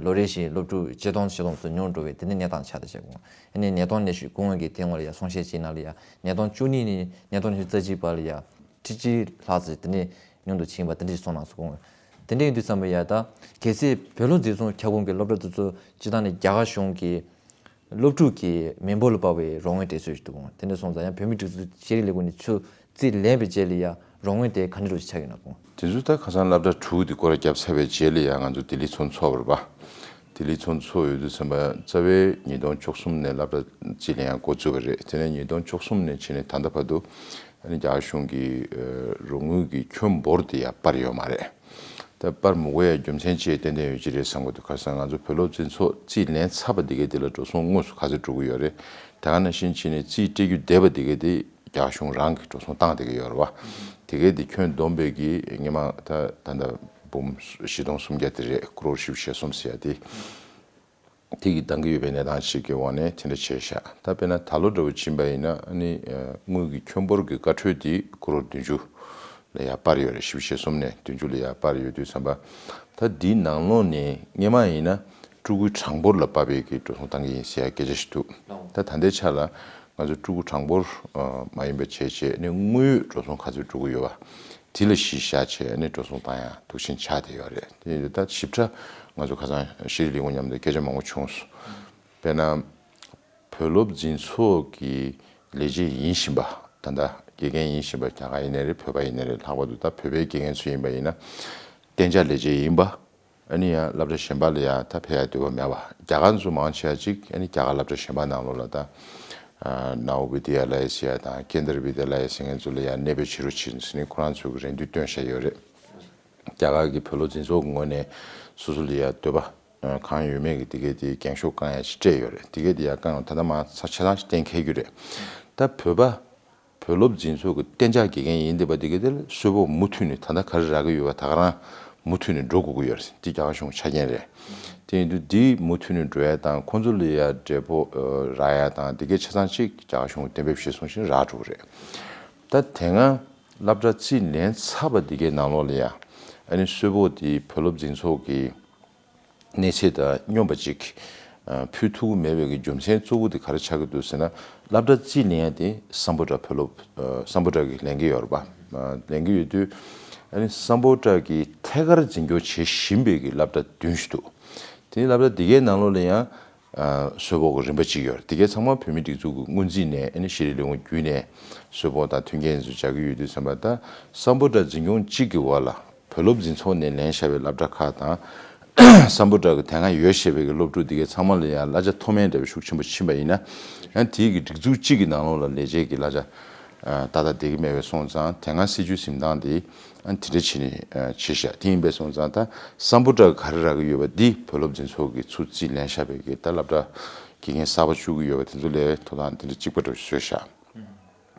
ལོ་རེ་བཞིན་སློབ་ཕྲུག་ཆིག་སྟོང་ཆིག་སྟོང་ཙམ་ཉུང་འགྲོ་བའི་དེ་ནི་གནས་སྟངས་ཆགས་བསྡད་བྱས། ཨ་ནི་གནད་དོན་ནས་ཞུ་སྐུ་ངོ་གིས་དེ་སྔོན་ལ་ཡ་གསུང་བཤད་ཅིག་ནང་ལ་ཡ་གནད་དོན་བཅུ་གཉིས་ནས་གནད་དོན་ཉི་ཤུ་རྩ་གཅིག་བར་ལ་ཡ་ཁྲི་གཅིག་ལྷག་ཙམ་དེ་ནས་ཉུང་དུ་ཕྱིན་པ་དེ་འདྲ་ཞིག་གསུངས་གནང་སོང་། སྐུ་ངོ་དེ་འདྲ་ཡིན་དུས་ཙམ་པ་ཡ་ད་གལ་སྲིད་བོད་སློབ་འཛིན་བཟུང་ཁྱབ་ཁོངས་ཀྱི་སློབ་གྲྭ་དེ་ཚོ་སྤྱི་བཏང་ནས་རྒྱ་གར་གཞུང་གི་སློབ་ཕྲུག་གི་མི་འབོར་ལ་དཔག་པའི་རོགས་དངུལ་སྤྲད་ཚུལ་ཞིག་འདུག་དེ་འདྲ་སོང་ཙང་ཡང་བོད་མིའི་སྒྲིག་འཛུགས་ཤེས་རིག་ལས་ཁུངས་ནས་ཚུར་རྩིས་ལེན་པའི་རྗེས་ལ་ཡང་རོགས་དངུལ་དེ་ག་འདྲ་རུ་ཆགས་ཡོད་ན་དགོངས། དེ་ཚོ་ད་ཁ་སང་སློབ་གྲྭ་དྲུག་དེ་སྐོར་ར་བརྒྱབ་ཚར་བའི་རྗེས་ལ་ཡང་ང་ཚོ་ལྡི་ལི་ཚོགས་འདུ་ཚོགས་པ་རེད་པ། ལྡི་ལི་ཚོགས་འདུ་ཚོགས་ཡོད་དུས་ཙམ་པ་རྩ་བའི་ཉིས་སྟོང་བཅུ་གསུམ་ནས་སློབ་གྲྭ་རྩིས་ལེན་ཡང་འགོ་བཙུགས་པ་རེད། དེ་ནས་ཉིས་སྟོང་བཅུ་གསུམ་ནས་བྱས་ནས་ད་ལྟ་བར་དུ་ཨ་ནི་རྒྱ་གར་གཞུང་གི་རོགས་དངུལ་གྱི་ཁྱོན་འབོར་དེ་ཡང་སྤར་ཡོད་མ་རེད། ད་སྤར་མི་དགོས་ཡ་རྒྱུ་མཚན་ཅིག་ཏན་ཏན་ཡོད་ཀྱི་རེད་བསམ་གྱི་འདུག་ཁ་སང་ང་ཚོ་བོད་སློབ་འཛིན་ཚོགས་རྩིས་ལེན་ཚར་བ་དེ་གའི་དེ་ལ་འགྲོ་སོང་དངོས་སུ་ག་ཚོད་འགྲོ་གི་ཡོད་རེད། དེ་ག་ནང་བཞིན་བྱས་ནས་རྩིས་སྤྲད་རྒྱུ་བསྡད་པ་དེ་གའི་དེ་རྒྱ་གཞུང་རང་གིས་འགྲོ་སོང་བཏང་བསྡད་ཀྱི་ཡོད་རེད་བ། དེ་གའི་དེ་ཁྱོན་བསྡོམས་པའི་གི་སྔོན་མ་ད་ད་ལྟ་འབུམ་བཞི་སྟོང་སུམ་བརྒྱ་དེ་རེད། ཀོ་རོར་བཞི་བཅུ་ཞེ་གསུམ་ཟེར་ཡ་དེ། དེ་གི་འདང་གི་ཡོད་པའི་གནས་སྟངས་ཤིག་གི་འོག་ནས་དེ་འདྲ་བྱས་ཤག་ད་དཔེར་ན་ད་ལོ་འདྲ་བོ་ཕྱིན་པ་ཡིན་ན་ཨ་ནི་དངུལ་གྱི་ཁྱོན་འབོར་གྱི་བཀའ་འཁྲོལ་དེ་ཀོ་རོར་བདུན་ཅུ་ལ་ཡར་སྤར་ཡོད་རེད། བཞི་བཅུ་ཞེ་གསུམ་ནས་བདུན་ཅུ་ལ་ཡར་སྤར་ཡོད་དུས་ཙམ་པ། ད་འདིའི་ནང་ལོགས་ནས་སྔོན་མ་ཡིན་ན་ཕྲུ་གུའི་གྲངས་འབོར་ལ་དཔག་པའི་གི་འགྲོ་སོང་བཏང་གི་ཡིན་ཟེར་ཡ་སྐད་ཆ་ཞིག་འདུག་ད་ད་ལྟའི་ཆ་ལ་ང་ཚོ་ཕྲུ་གུ་གྲངས་འབོར་མ་ཡིན་པ་བྱས་བྱས་ནས་དངུལ་འགྲོ་སོང་ག་ཚོད་འགྲོ་གི་ཡོད་པ། དེ་ལ་གཞི་བཞག་བྱས་ནས་འགྲོ་སོང་བཏང་ཡ་འདུག་བཞིན་ཆགས་བསྡད་ཡོད་རེད། དེ་ཡིན་དུས་ད་ཞིབ་ཕྲ་ང་ཚོ་ཁ་སང་ཤེས་རིག་ལས་ཁུངས་མཉམ་དུ་སྐད་ཆ་མང་པོ་བྱུང་སོང་། དཔེར་ན། བོད་སློབ་འཛིན་ཚོགས་ཀྱི་ལས་བྱེད་ཡིན་བཞིན་པ། ད་ལྟ་དགེ་རྒན་ཡིན་བཞིན་པ་རྒྱ་གར་ཡིན་ནའི་རེད། བོད་པ་ཡིན་ནའི་རེད། ལྷག་པར་དུ་ད་བོད་པའི་དགེ་རྒན་ཚོ་ཡིན་པ་ཡིན་ན། གཏན་འཇགས་ལས་བྱེད་ཡིན་པ། ཨ་ནི་ཡང་སློབ་གྲྭ་གཞན་པ་ལ་ཡང་ད་ཕེབས་ཡ་འདོད་པ་མེད་པ། རྒྱ་གར་ཚོ་མང་ཆེ་བ་ཅིག་ཨ་ནི་རྒྱ་གར་སློབ་གྲྭ་གཞན་པ་ནང་ལོགས་ལ་ད་ནའོ་བི་དི་ཡ་ལ་ཡ་ཟེར་ཡ་དང་ཀེན་དར་བི་དི་ཡ་ལ་ཡ་ཟེར་མཁན་ཚོ་ལ་ཡང་གནས་སྤོས་བྱེད་རོགས་བྱེད་ཟེར་ནས་ཁོ་རང་ཚོ་གི་རེ་འདུན་བཏོན་བཞག་ཡོད་རེད། རྒྱ་གར་གྱི་བོད་སློབ་འཛིན་ཚོགས་ཀྱི་ངོས་ནས་སོ་སོ་ལ་ཡ་འདོད་པ་གང་ཡོད་མེད་ཀྱི་དེ་གའི་དེ་འགེངས་ཤོག་བཀང་ཡ་ཞིག་སྤྲད་ཡོད་རེད། དེ་གའི་དེ་ཡ་བཀང་ཡོང་ད་ལྟ་མ་ཚ་ཆ་ཚང་ཞིག་གཏན་འཁེལ་རྒྱུ་རེད། ད་བོད་པ་བོད་སློབ་འཛིན་ཚོགས་ཀྱི་གཏན་འཇགས་དགེ་རྒན་ཡིན་བསྡད་པ་དེ་གའི་དེ་ལ་གསོལ་ཕོགས་མུ་མཐུད་ནས་ད་ལྟ་ག་རེ་རག་གི་ཡོད་པ་ད་ག་རང་མུ་མཐུད་ནས་འགྲོ་དགོས་ཀྱི་ཡོད་རེད། འདི་རྒྱ་གར་གཞུང་ཆ་རྐྱེན་རེད། དེ་ཡིན་དུས་འདི་མུ་མཐུད་ནས་འགྲོ་ཡ་དང་ཁོང་ཚོ་ལ་ཡ་འབྲས་བུ་རག་ཡ་དང་དེ་གའི་ཆ་ཚང་ཅིག་རྒྱ་གར་གཞུང་གཏན་འབེབས་བྱས་སོང་ཞིང་རག་འགྲོ་གི་རེད། ད་དེ་སྔ་སློབ་གྲྭ་རྩིས་ལེན་ཚར་བ་འདི་གའི་ནང་ལོགས་ལ་ཡ་ཨ་ནི་གསོལ་ཕོགས་འདི་བོད་སློབ་འཛིན་ཚོགས་ཀྱི་གནས་ཚད་དང་སྙོམས་པ་ཅིག་ཕུལ་ཐུབ་ཀྱི་མེད་པའི་གི་རྒྱུ་མཚན་གཙོ་བོ་དེ་ག་རེ་ཆགས་ཀྱི་འདུག་ཟེར་ན། སློབ་གྲྭ་རྩིས་ལེན་ཡ་དེ་སམ་བྷོ་ཊ་བོད་སློབ་སམ་བྷོ་ཊ་གིས་ལེན་གྱི་ཡོད་རེད་པ། ལེན་གྱི་ཡོད་དུས་ཨ་ནི་སམ་བྷོ་ཊ་གིས་ཐད་ཀར་འཛིན་སྐྱོང་བྱེད་བཞིན་པའི་གི་སློབ་གྲྭ་བདུན་ཞིག་འདུག་དེ་སློབ་གྲྭ་འདི་གའི་ནང་ལོགས་ལ་ཡང་གསོལ་ཕོགས་ཀྱི་རིམ་པ་གཅིག་ཡོད་རེད། དེ་གའི་ཚང་མ་བོད་མིའི་སྒྲིག་འཛུགས་ཀྱི་སྔོན་རྩིས་ནས་ཨ་ནི་ཤེས་རིག་ལས་ཁུངས་བརྒྱུད་ནས་གསོལ་ཕོགས་དང་མཐུན་རྐྱེན་ཚོ་སྦྱར་གྱི་ཡོད་དུས་ཙམ་པ། ད་སམ་བྷོ་ཊ་འཛིན་སྐྱོང་གཅིག་གི་འོག་ལ་བོད་སློབ་འཛིན་ཚོགས་ནས་ལེན་བཞག་པའི་སློབ་གྲྭ་ཁག་དང་། སམ་བྷོ་ཊ་གི་དེ་སྔ་ཡོད་བཞག་པའི་གི་སློབ་ཕྲུག་དེ་གའི་ཚང་མ་ལ་ཡང་གླ་ཆ་མཐོ་དམན་འདྲ་བའི་ཤུགས་ཆེན་པོ་ཕྱིན་པ་ཡིན་ན། ཡང་དེའི་གི་སྒྲིག་འཛུགས་གཅིག་གི་ནང་ལོགས་ལ་ལས་བྱེད་ཀྱི་གླ་ཆ་ཏག་ཏག་བསྡད་ཀྱི་མེད་པས་སོང་ཙང་དེ་སྔ་སྲིད་ཇུས་འཛིན་སྟངས་དེ་ཨ་དེ་འདྲ་བྱས་ནས་བྱས་ཤག་དེ་ཡིན་པས་སོང་ཙང་ད་སམ་བྷོ་ཊ་ག་རེ་རག་གི་ཡོད་པ་འདི་བོད་སློབ་འཛིན་ཚོགས་ཀྱིས་ཚུར་རྩིས་ལེན་བཞག་པའི་གི་ད་སློབ་གྲྭ་དགེ་རྒན་གསར་པ་བཅུག་གི་ཡོད་པ་དེ་ཚོ་ལས་ཐོབ་ཐང་དེ་འདྲ་གཅིག་པ་འདྲ་བཟོས་ཤག་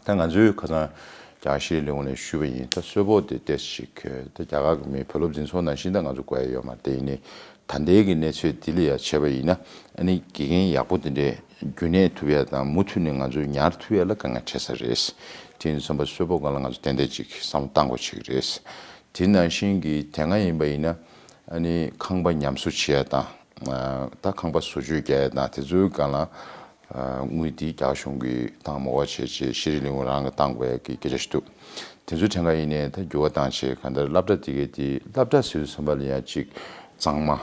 ད་ང་ཚོའི་ཁ་སང་རྒྱ་གར་ཤེས་རིག་ལས་ཁུངས་ནས་ཞུས་པ་ཡིན། ད་གསོལ་ཕོགས་དེ་ཏོག་ཙམ་ཅིག་ད་རྒྱ་གར་གི་མི་བོད་སློབ་འཛིན་ཚོགས་ནང་བཞིན་ད་ང་ཚོ་དགོས་ཡ་ཡོད་མ་རེད། དེ་ཡིན་ནའི་ད་ལྟའི་གི་གནས་ཚུལ་འདི་ལ་ཡ་བྱས་པ་ཡིན་ན་ཨ་ནི་དགེ་རྒན་ཡག་པོ་དེ་འདྲས་རྒྱུན་གནས་ཐུབ་ཡ་དང་མུ་མཐུད་ནས་ང་ཚོས་ཉར་ཐུབ་ཡ་ལ་དཀའ་ངལ་འཕྲད་ས་རེད། དེ་ཡིན་དུས་ཙམ་པ་གསོལ་ཕོགས་སྒང་ལ་ང་ཚོ་ཏན་ཏན་ཅིག་བསམ་བློ་བཏང་དགོས་ཆགས་ཀྱི་རེད། དེ་ནང་བཞིན་གྱི་དེ་སྔ་ཡིན་པ་ཡིན་ན་ཨ་ནི་ཁང་པ་ཉམས་གསོ་བྱེད་ཡ་དང་། ད་ཁང་པ་བཟོ་བཅོས་རྒྱག་ཡ་དང་དེ་ཚོའི་སྒང་ལ་དངུལ་དེ་རྒྱ་གཞུང་གིས་བཏང་མ་དགོས་པ་བྱས་བྱས་ཤེས་རིག་ལས་ཁུངས་རང་གིས་བཏང་དགོས་ཡ་གི་སྐད་ཆ་ཞིག་འདུག་དེ་ཚོའི་ཕྲན་ཁ་ཡིན་ནའི་ད་འགྱུར་བ་བཏང་བྱས་གང་ལྟར་སློབ་གྲྭ་དེ་གའི་དེ་སློབ་གྲྭ་ཟེར་དུས་ཙམ་པ་ལ་ཡ་གཅིག་གཙང་མ།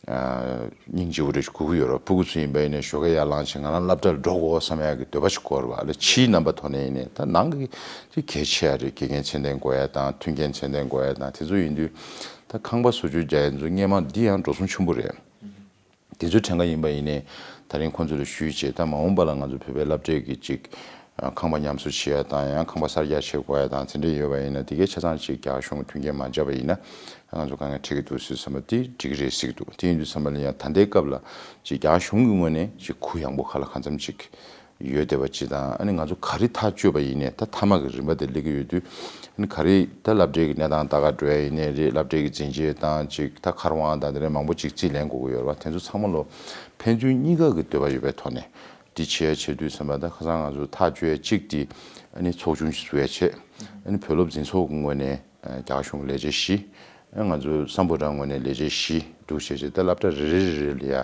སྙིང་རྗེ་བོ་རེ་ཞིག་དགོས་ཀྱི་ཡོད་རེད། ཕྲུ་གུ་ཚོ་ཡིན་པ་ཡིན་ནའི་ཞོགས་ཀས་ཡར་ལངས་བྱས་ང་རང་སློབ་གྲྭ་ལ་འགྲོ་དགོས་བསམ་ཡག་གི་འདོད་པ་ཞིག་དགོས་རེད་བ། ལ་ཕྱིའི་རྣམ་པ་ཐོག་ནས་ཡིན་ནའི་ད་ནང་གི་དེ་གལ་ཆེ་ཡ་རེད། དགེ་རྒན་ཚད་ལྡན་དགོས་ཡ་དང་མཐུན་རྐྱེན་ཚད་ལྡན་དགོས་ཡ་དང་དེ་ཚོ་ཡིན་དུས་ད་ཁང་པ་བཟོ་བཅོས་རྒྱག་ཡ་ཚོ་སྔས་མ་འདི་ཡང་འགྲོ་སོང་ཆེན་པོ་རེད། དེ་ཚོའི་ཕྲན་ཁ་ཡིན་པ་ཡིན་ནའི་ད་རིང་ཁོང་ཚོ་ལ་ཞུས་བྱས་ད་མ་འོངས་པ་ལ་ང་ཚོ་བོད་པའི་སློབ་གྲྭའི་གི་ཅིག་ ཁང་པ་ཉམས་གསོ་བྱེད་ཡ་དང་ཡང་ཁང་པ་གསར་རྒྱག་བྱེད་དགོས་ཡ་དང་དེ་འདྲ་ཡོད་པ་ཡིན་ན་དེ་གའི་ཆ་ཚང་ཅིག་རྒྱ་གར་གཞུང་གིས་མཐུན་རྐྱེན་མ་སྦྱར་བ་ཡིན་ན་ང་ཚོ་དཀའ་ངལ་འཕྲད་ཀྱི་འདུག་ཟེར་བསམ་པ་དེ་འགྲིག་གི་རེད་ཟེར་གྱི་འདུག་དེ་ཡིན་དུས་ཙམ་པ་ལ་ཡང་ད་ལྟའི་སྐབས་ལ་ཅིག་རྒྱ་གར་གཞུང་གི་ངོས་ནས་ཅིག་གུ་ཡངས་པོ་ཁ་ལ་གང་འཚམ་ཅིག་ཡོད་བསྡད་པ་ཅིག་དང་ཨ་ནི་ང་ཚོ་ག་རེ་ཐག་གཅོད་པ་ཡིན་ནའི་ད་མཐའ་མ་གི་རིམ་པ་དེ་སླེབས་ཀྱི་ཡོད་དུས་ཨ་ནི་ག་རེ་ད་སློབ་གྲྭའི་གི་གནས་སྟངས་ལྟ་ག་འགྲོ་ཡ་ཡིན་ནའི་རེད། སློབ་གྲྭའི་གི་འཛིན་ཆས་དང་ཅིག་ད་མཁར་དབང་དང་དེ་འདྲའི་མང་པོ་ཅིག་རྩིས་ལེན་དགོས་ཀྱི་ཡོད་རེད་བ། དེ་ཚོ་ཚང་མ་ལོ་ཕན་ཚུན་གཉིས་ཀ་གི་འདོད་པ་ཡོད་པའི་ཐོག་ནས། འདི་བྱེད་ཡ་བྱེད་དུས་ཙམ་པ་ད་ཁ་སང་ང་ཚོ་ཐག་གཅོད་ཡ་གཅིག་དེ་ཨ་ནི་ཚོགས་ཆུང་ཞིག་བཟོ་ཡ་བྱས། ཨ་ནི་བོད་སློབ་འཛིན་ཚོགས་ཀྱི་ངོས་ནས་ཨ་རྒྱ་གར་གཞུང་གི་ལས་བྱེད་བཞི། ཨ་ང་ཚོ་སམ་བྷོ་ཊ་ངོས་ནས་ལས་བྱེད་བཞི་འདུག་བྱས་བྱས་ད་སློབ་གྲྭ་རེ་རེ་རེ་རེ་ལ་ཡ་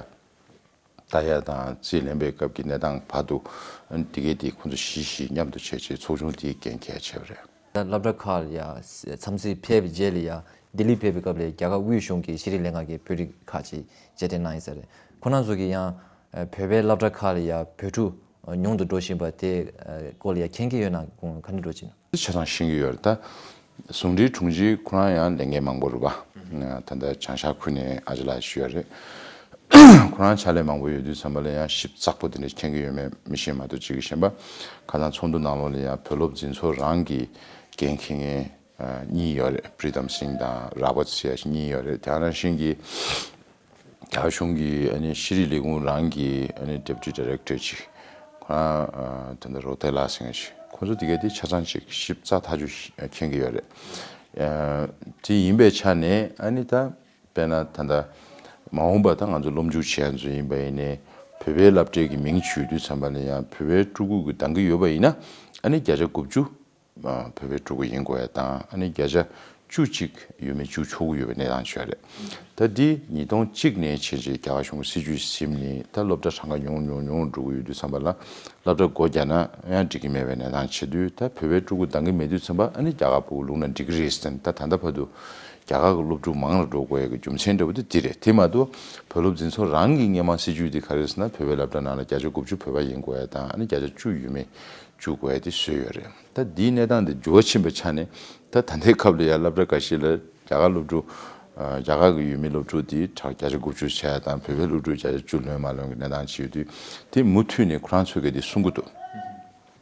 ལྟ་ཡ་དང་རྩིས་ལེན་པའི་སྐབས་ཀྱི་གནས་སྟངས་བར་དུ་ཨ་ནི་དེ་གའི་དེ་ཁོང་ཚོ་བཞི་བཞི་མཉམ་དུ་བྱས་བྱས་ཚོགས་ཆུང་དེའི་འགན་འཁྱེར་བྱས་པ་རེད། ད་སློབ་གྲྭ་ཁག་ལ་ཡ་འཚམས་གཟིགས་ཕེབས་པའི་རྗེས་ལ་ཡ་ལྡི་ལི་ཕེབས་པའི་སྐབས་ལ་རྒྱ་གར་དབུས་གཞུང་གི་ཤེས་རིག་ལས་ཁང་གི་དཔོན་རིགས་ཁག་ཅིག་མཇལ་འཕྲད་གནང་ཡིན་ས་རེད། ཁོང་རྣམ་ཚོ་གིས་ཡང་བོད་པའི་སློབ་གྲྭ་ཁག་ལ་ཡ་བོད་ཕྲུག་ཉུང་དུ་འགྲོ་བཞིན་པ་དེ་སྐོར་ལ་ཡ་མཁྱེན་གྱི་ཡོད་ན་ཁོང་ག་འདྲ་འགྲོ་ཅི་ན། ཆ་ཚང་ཤེས་ཀྱི་ཡོད་རེད་ད། ཟུང་འབྲེལ་དྲུང་ཆེ་ཁོ་རང་ཡང་ལས་འགན་མང་པོ་རེད་པ། ད་ལྟ་བྱང་ཤར་ཁུལ་ནས་ཨ་ཅག་ལགས་ཞུ་ཡ་རེད། ཁོ་རང་ཕྱག་ལས་མང་པོ་ཡོད་དུས་ཙམ་པ་ལ་ཡང་ཞིབ་ཚགས་པོ་དེ་འདྲ་མཁྱེན་གྱི་ཡོད་མེད་མི་ཤེས་མ་གཏོགས་གཅིག་གི་གཞན་པ་ཁ་སང་ཚོགས་འདུ་ནང་ལོགས་ལ་ཡང་བོད་སློབ་འཛིན་ཚོགས་རང་གི་འགན་འཁྱེར་མཁན་གཉིས་ཡོད་རེད། པྲི་དམ་སིང་དང་ར་བ་ཚི་ཡ་གཉིས་ཡོད་རེད། དེ་ནང་བཞིན་གྱི་རྒྱ་གཞུང་གི་ཨ་ནི་ཤེས་རིག་ལས་ཁུངས་རང་གི་ཨ་ནི་Deputy Director་ཅིག་ཁོ་རང་ཨ་ད་ལྟ་རོ་ཏེ་ལ་ཟེར་མཁན་ཅིག་ཁོ་ཚོ་དེ་གའི་དེ་ཆ་ཚང་ཅིག་ཞིབ་ཚགས་ཐག་ཆོད་ཤིག་མཁྱེན་གྱི་ཡོད་རེད། ཨ་དེ་ཡིན་པའི་ཆ་ནས་ཨ་ནི་ད་དཔེར་ན་ད་ལྟ་མ་འོངས་པ་ད་ང་ཚོ་སློབ་འཇུག་བྱས་ཚོ་ཡིན་པ་ཡིན་ནའི་བོད་པའི་སློབ་གྲྭའི་གི་མིང་བརྗོད་དུས་ཙམ་པ་ལ་ཡང་བོད་པའི་ཕྲུ་གུ་གི་འདང་གི་ཡོད་པ་ཡིན་ན་ཨ་ནི་བརྒྱ་ཆ་དགུ་བཅུ། བོད་པའི་ཕྲུ་གུ་ཡིན་དགོས་ཡ་དང་ཨ་ནི་བརྒྱ་ཆ་བཅུ་གཅིག་ཡོད་མེད་བཅུ་ཆོག་གི་ཡོད་པའི་གནས་སྟངས་ཆགས་རེད། ད་འདི་ཉིས་སྟོང་གཅིག་ནས་བྱས་རྗེས་རྒྱ་གར་གཞུང་གི་སྲིད་ཇུས་ཟིན་ནས་ད་སློབ་གྲྭ་གྲངས་ཀ་ཉུང་ཉུང་ཉུང་འགྲོ་གི་ཡོད་དུས་ཙམ་པ་ལ་སློབ་གྲྭ་སྒོ་རྒྱག་ན་ཡང་འགྲིག་གི་མེད་པའི་གནས་སྟངས་བྱེད་དུས་ད་བོད་པའི་ཕྲུ་གུ་འདང་གི་མེད་དུས་ཙམ་པ་ཨ་ནི་རྒྱ་གར་ཕྲུ་གུ་བླུགས་ན་འགྲིག་གི་རེད་ཟེར་ད་ད་ལྟ་བར་དུ་རྒྱ་གར་གྱི་སློབ་ཕྲུག་མང་ལ་འགྲོ་དགོས་ཡ་གི་རྒྱུ་མཚན་འདྲ་བོ་དེ་འདི་རེད། དེ་མ་གཏོགས་བོད་སློབ་འཛིན་ཚོགས་རང་གི་སྔོན་མ་སྲིད་ཇུས་དེ་ག་རེ་ཟེར་ན་བོད་པའི་སློབ་གྲྭ་ནང་ལ་བརྒྱ་ཆ་དགུ་བཅུ་བོད་པ་ཡིན་དགོས་ཡ་དང་ཨ་ནི་བརྒྱ་ཆ་བཅུ་ཡོད་མེད། བཅུག་དགོས་ཡ་དེ་བཟོས་ཡོད་རེད། ད་འདིའི་གནས་སྟངས་དེ་འགྱུར་བ་ཕྱིན་པའི་ཆ་ནས་ད་ད་ལྟའི་སྐབས་ལ་ཡང་སློབ་གྲྭ་འགའ་ཤས་ལ་རྒྱ་གར་སློབ་ཕྲུག་རྒྱ་གར་གྱི་ཡུལ་མི་སློབ་ཕྲུག་དེ་གྲངས་བརྒྱ་ཆ་དགུ་བཅུ་བྱས་དང་བོད་པའི་སློབ་ཕྲུག་བརྒྱ་ཆ་བཅུ་ལོན་མ་ལོན་གྱི་གནས་སྟངས་ཅིག་ཡོད་དུས་དེ་མུ་མཐུད་ནས་ཁོ་རང་ཚོས་ག་དེ་གསུང་གི་འདུག་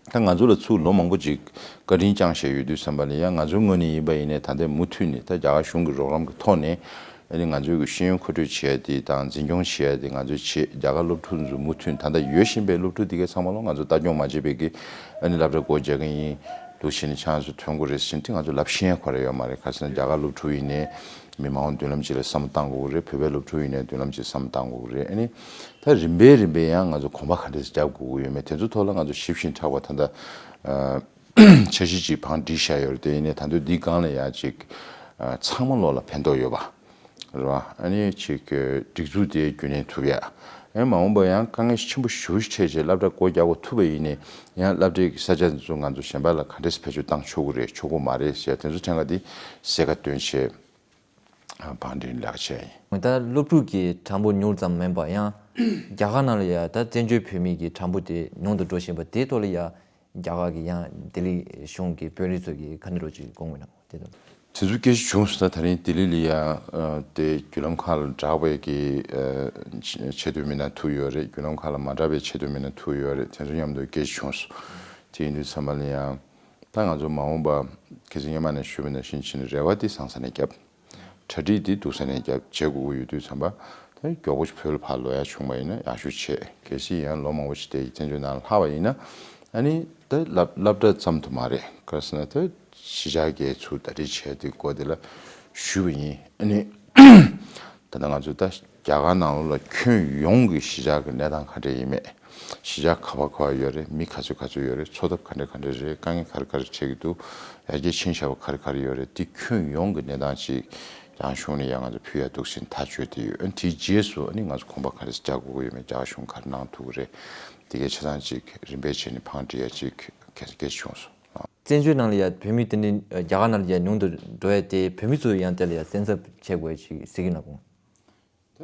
ད་ང་ཚོ་ལ་ཚུར་ལོ་མང་པོ་ཅིག་བཀའ་དྲིན་བསྐྱངས་བཞག་ཡོད་དུས་ཙམ་པ་ལ་ཡང་ང་ཚོའི་ངོས་ནས་ཡིན་པ་ཡིན་ནའི་ད་ལྟའི་མུ་མཐུད་ནས་ད་རྒྱ་གར་གཞུང་གི་རོགས་རམ་གྱི་ཐོག་ནས། ཨ་ནི་ང་ཚོའི་གི་ཤེས་ཡོན་མཁོ་སྤྲོད་བྱེད་ཡ་དེ་དང་འཛིན་སྐྱོང་བྱེད་ཡ་དེ་ང་ཚོས་བྱེད། རྒྱ་གར་སློབ་ཕྲུག་ཚོ་མུ་མཐུད་ད་ལྟ་ཡོད་བཞིན་པའི་སློབ་ཕྲུག་དེ་གའི་ཚང་མ་ལོ་ང་ཚོ་ལྟ་སྐྱོང་མ་བྱས་པའི་གི་ཨ་ནི་སློབ་གྲྭ་སྒོ་རྒྱག་གི་ཡིན་འདུག་བྱས་ནས་ཆང་ཚོ་ཐོན་གི་རེད་ཟེར་དེ་ང་ཚོ་ལབ་ཤེས་ཡ་ཁོ་ར་ཡོད་མ་རེད། ག་རེ་ཟེར་ན་རྒྱ་གར་སློབ་ཕྲུག་ཡིན་ནའི་མི་མང་མདུན་ལམ་ཅིག་ལ་བསམ་བློ་བཏང་དགོས་ཀྱི་རེད། བོད་པའི་སློབ་ཕྲུག་ཡིན་ནའི་མདུན་ལམ་ཅིག་བསམ་བློ་བཏང་དགོས་ཀྱི་རེད། ཨ་ནི་ད་རིམ་པས་རིམ་པས་ཡང་ང་ཚོ་གོམ་པ་ག་འདྲས་རྒྱག་དགོས་ཀྱི་ཡོད་མེད་དེ་ཚོ་ཐོག་ལ་ང་ཚོ་ཞིབ་ཞིང་ཕྲ་བ་ད་ལྟ་འཆར་གཞི་ཅིག་བང་སྒྲིག་བཞག་ཡོད་རེད། དེ་ཡིན་ནའི་ད་དུང་འདི་སྒང་ལ་ཡ་ཅིག་ཚང་མ་ལོག་ལ་ཕན་ཐོགས་ཡོད་པ། རེད་བ། ཨ་ནི་ཅིག་སྒྲིག་འཛུགས་དེ་རྒྱུན་གནས་ཐུབ་ཡ། ཨེ་མ་འོངས་པ་ཡང་དཀའ་ངལ་ཆེན་པོ་ཞེ་པོ་ཅིག་འཕྲད་རྗེས་སློབ་གྲྭ་སྒོ་རྒྱག་དགོས་ཐུག་པ་ཡིན་ནའི་ཡང་སློབ་གྲྭའི་གི་ས་ཆ་འདི་ཚོ་ང་ཚོ་གཞན་པ་ལ་ག་འདྲས་བེད་སྤྱོད་བཏང་ཆོག་གི་རེད་ཆོག་གི་མ་རེད་ཟེར་དེ་ཚོ་ཐད་ཀ་འདི་གསལ་ཁ་སྟོན་བྱས་བང་སྒྲིག་ལག་བྱས་ཡིན། ད་སློབ་ཕྲུག་གི་གྲངས་འབོར་ཉུང་ཙམ་མིན་པ་ཡང་རྒྱ་གར་ནང་ལ་ཡ་ད་བཙན་བྱོལ་བོད་མི་གི་གྲངས་འབོར་དེ་ཉུང་དུ་འགྲོ་བཞིན་པ་དེའི་ཐོག་ལ་ཡ། རྒྱ་གར་གྱི་ཡང་ལྡི་ལི་གཞུང་གི་དཔོན་རིགས་ཚོ་གིས་ག་འདྲ་རོགས་ཅིག་དགོངས་མེད་ན་དེ་དང་། དེ་ཚོ་སྐད་ཆ་བྱུང་སོང་། ད་ད་རིང་ལྡི་ལི་ལ་ཡ་དེ་བརྒྱུད་ལམ་ཁག་ལ་བསྒྲགས་པའི་གི་ཆེད་དོན་མི་སྣ་ཐུག་ཡོད་རེད། བརྒྱུད་ལམ་ཁག་ལ་མ་བསྒྲགས་པའི་ཆེད་དོན་མི་སྣ་ཐུག་ཡོད་རེད། དེ་ཚོ་མཉམ་དུ་སྐད་ཆ་བྱུང་སོང་། དེ་ཡིན་དུས་ཙམ་པ་ལ་ཡ་ད་ང་ཚོ་མ་འོངས་པ་ཁ་སང་སྔོན་མ་ནས་ཞུས་པ་ནང་བཞིན་བྱས་ནས་རེ་བ་དེ་ཟང་ཟིང་ནས་བརྒྱབ། གྲ་སྒྲིག་འདི་སྡུག་ས་ནས་རྒྱབ་བྱེད་དགོས་ཀྱི་ཡོད་དུས་ཙམ་པ། ད་མགྱོགས་པོ་ཞིག་བོད་ལ་ཕར་ལོག་ཡ་བྱུང་བ་ཡིན་ན་ཡག་ཤོས་བྱེད། གལ་སྲིད་ཡང་ལོ་མང་པོ་ཞིག་དེ་ཡི་བཙན་བྱོལ་ནང་ལྷག་པ་ཡིན་ན། ཨ་ནི་ད་སློབ་སློབ་གྲྭ་ཙམ་དུ་མ་རེད། ག་རེ་ཟེར་ན་ད་གཞིས་ཆགས་ཀྱི་ཚུར་གྲ་སྒྲིག་བྱས་དེ་སྐོར་དེ་ལ་ཞུས་པ་ཡིན། ཨ་ནི་ད་ལྟ་ང་ཚོ་ད་རྒྱ་གར་ནང་ལོགས་ལ་ཁྱོན་ཡོངས་ཀྱི་གཞིས་ཆགས་ཀྱི་གནས་སྟངས་ག་འདྲ་ཡིན་མེད། གཞིས་ཆགས་ག་པར་ག་པར་ཡོད་རེད། མི་ག་ཚོད་ག་ཚོད་ཡོད་རེད། འཚོ་ཐབས་ག་འདྲ་ག་འདྲ་རེད། དཀའ་ངལ་ག་རེ་ག་རེ་འཕྲད་ཀྱི་འདུག་ཡར་རྒྱས་ཕྱིན་བཞག་པ་ག་རེ་ག་རེ་ཡོད་རེད། འདི་ཁྱོན་ཡོངས་ཀྱི་གནས་སྟངས་ཅིག་རྒྱ་གཞུང་ནས་ཡང་ང་ཚོ་ཕུལ་ཡ་འདུག་ཟེར་ཐག་གཅོད་དེ་ཡོད། ཨ་ནི་དེའི་རྗེས་སུ་ཨ་ནི་ང་ཚོ་གོམ་པ་ག་རེ་རྒྱག་དགོས་ཀྱི་ཡོད་མེད། རྒྱ་གཞུང་ག་རེ་གནང་ཐུབ་ཀྱི་རེད། དེ་གའི་ཆ་ཚང་ཅིག་རིམ་པས་བྱས་ནས་བང་སྒྲིག་ཡ་ཅིག་གལ་སྲིད་སྐད་ཆ་བྱུང་སོང་། བཙན་བྱོལ་ནང་ལ་ཡ་བོད་མི་དེ་འདྲ་རྒྱ་གར་ནང་ལ་ཡ་ཉུང་དུ་འགྲོ་ཡ་དེ་བོད་མི་ཚོ་ཡང་དེ་ལ་ཡ་སེམས་འཚབ་བྱེད་དགོས་ཡ་ཅིག་ཟེར་གྱི་ན་གོང་།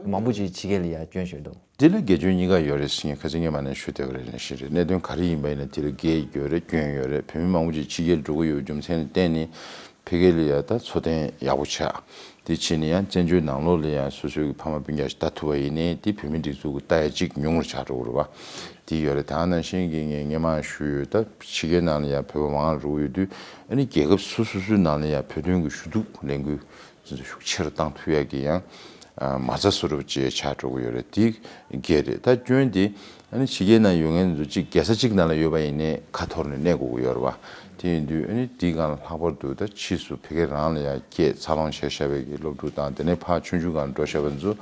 མང་པོ་ཅིག་ཕྱི་རྒྱལ་ལ་ཡ་སྐྱོན་བཞག་འདུག་དེ་ལ་དགེ་སྐྱོན་གཉིས་ཀ་ཡོད་རེད་ཟེར་མཁན་ཁ་སང་སྔོན་མ་ནས་ཞུ་བསྡད་པ་རེད། ནང་བཞིན་རེད། གནད་དོན་ག་རེ་ཡིན་པ་ཡིན་ན་དེ་ལ་དགེ་ཡོད་རེད། སྐྱོན་ཡོད་རེད། བོད་མི་མང་པོ་ཅིག་ཕྱི་རྒྱལ་འགྲོ་གི་ཡོད་རྒྱུ་མཚན་ལ་བརྟེན་ནས་ཕ་གི་ལ་ཡ་ད་འཚོ་རྟེན་ཡག་པོ་ཆགས། དེ་བྱས་ནས་ཡང་བཙན་བྱོལ་ནང་ལོགས་ལ་ཡ་སོ་སོའི་གི་ཕ་མ་སྤུན་ཀྱག་ཞིག་ལྟ་ཐུབ་པ་ཡིན་ནའི་དེ་བོད་མི་སྒྲིག་འཛུགས་ཀྱི་ལྟ་ཡ་གཅིག་ཉུང་རུ་ཆགས་འགྲོ་གི་རེད་བ། དེ་ཡོད་རེད། ད་ནང་བཞིན་གྱི་ངས་སྔོན་མ་ཞུས་ཡོད། ད་ཕྱི་རྒྱལ་ནང་ལ་ཡང་བོད་པ་མང་རུ་ཡོད་དུས། ཨ་ནི་རྒྱལ་ཁབ་སོ་སོ་སོའི་ནང་ལ་ཡང་བོད་དོན་གྱི་ཞུ་གཏུག་ལས་འགུལ་ཤུགས་ཆེ་རུ་བཏང་ཐུབ་ཡག་གི་ཡང་མ་རྩ་སུ་རུབ་ཅེས་ཆགས་འགྲོ་གི་ཡོད་རེད། དེ་འགལ་རེད། ད་སྐྱོན་དེ་ཨ་ནི་ཕྱི་རྒྱལ་ནང་ཡོད་མཁན་ཚོ་གཅིག་རྒྱལ་ས་གཅིག་ནང་ལ་ཡོད་པ་ཡིན་ནའི་ཁ་འཐོར་ནས་གནས་དགོས་ཀྱི་ཡོད་རེད་བ། དེ་ཡིན་དུས་ཨ་ནི་དེའི་སྒང་ལ་ལྷག་པར་དུ་ད་ཕྱིས་སུ་བོད་སྐད་རང་ལ་ཡང་སྐད་འཚར་ལོངས་བྱས་བཞག་པའི་གི་སློབ་ཕྲུག་དང་། དེ་ནས་ཕར་ཆུང་ཆུང་སྒང་ལ་འགྲོ་བཞག་པ་ཚོ་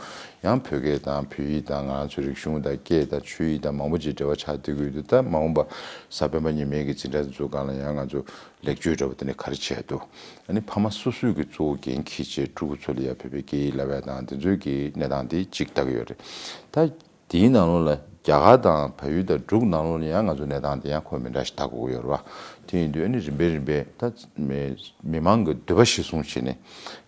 ཡང་བོད་སྐད་དང་བོད་ཡིག་དང་ང་ཚོའི་རིག་གཞུང་དང་སྐད་དང་ཆོས་ཡིག་དང་མང་པོ་ཅིག་འབྲེལ་བ་ཆགས་བསྡད་ཀྱི་ཡོད་དུས། ད་མ་འོངས་པ་གཟའ་སྤེན་པ་ཉི་མའི་གི་འཛིན་གྲྭ་ཚོ་སྒང་ལ་ཡང་ང་ཚོ་ལེགས་བཅོས་འདྲ་པོ་དེ་ནས་ག་རེ་བྱས་འདུག་ཨ་ནི་ཕ་མ་སོ་སོས་ཀྱི་གཙོ་བོ་འགན་འཁྱེར་བྱས་ཕྲུ་གུ་ཚོ་ལ་ཡང་བོད་པའི་སྐད་ཡིག་བསླབ་ཡག་དང་དེ་ཚོའི་གི་གནས་སྟངས་དེ་གཅིག་ལྟ་གི་ཡོད་རེད། ད་དེའི་ནང་ལོགས་ལ་རྒྱ་གར་དང་བལ་ཡུལ་དང་འབྲུག་ནང་ལོགས་ལ་ཡང་ང་ཚོ་གནས་སྟངས་དེ་ཡང་ཁོ་མི་འདྲ་ཞིག་ལྟ་དགོས་ཀྱི་ཡོད་རེད་བ། དེ་ཡིན་དུས་ཨ་ནི་རིམ་པས་རིམ་པས་ད་མི་མི་མང་གི་འདོད་པ་གཞིར་བཟུང་བྱས་ནས་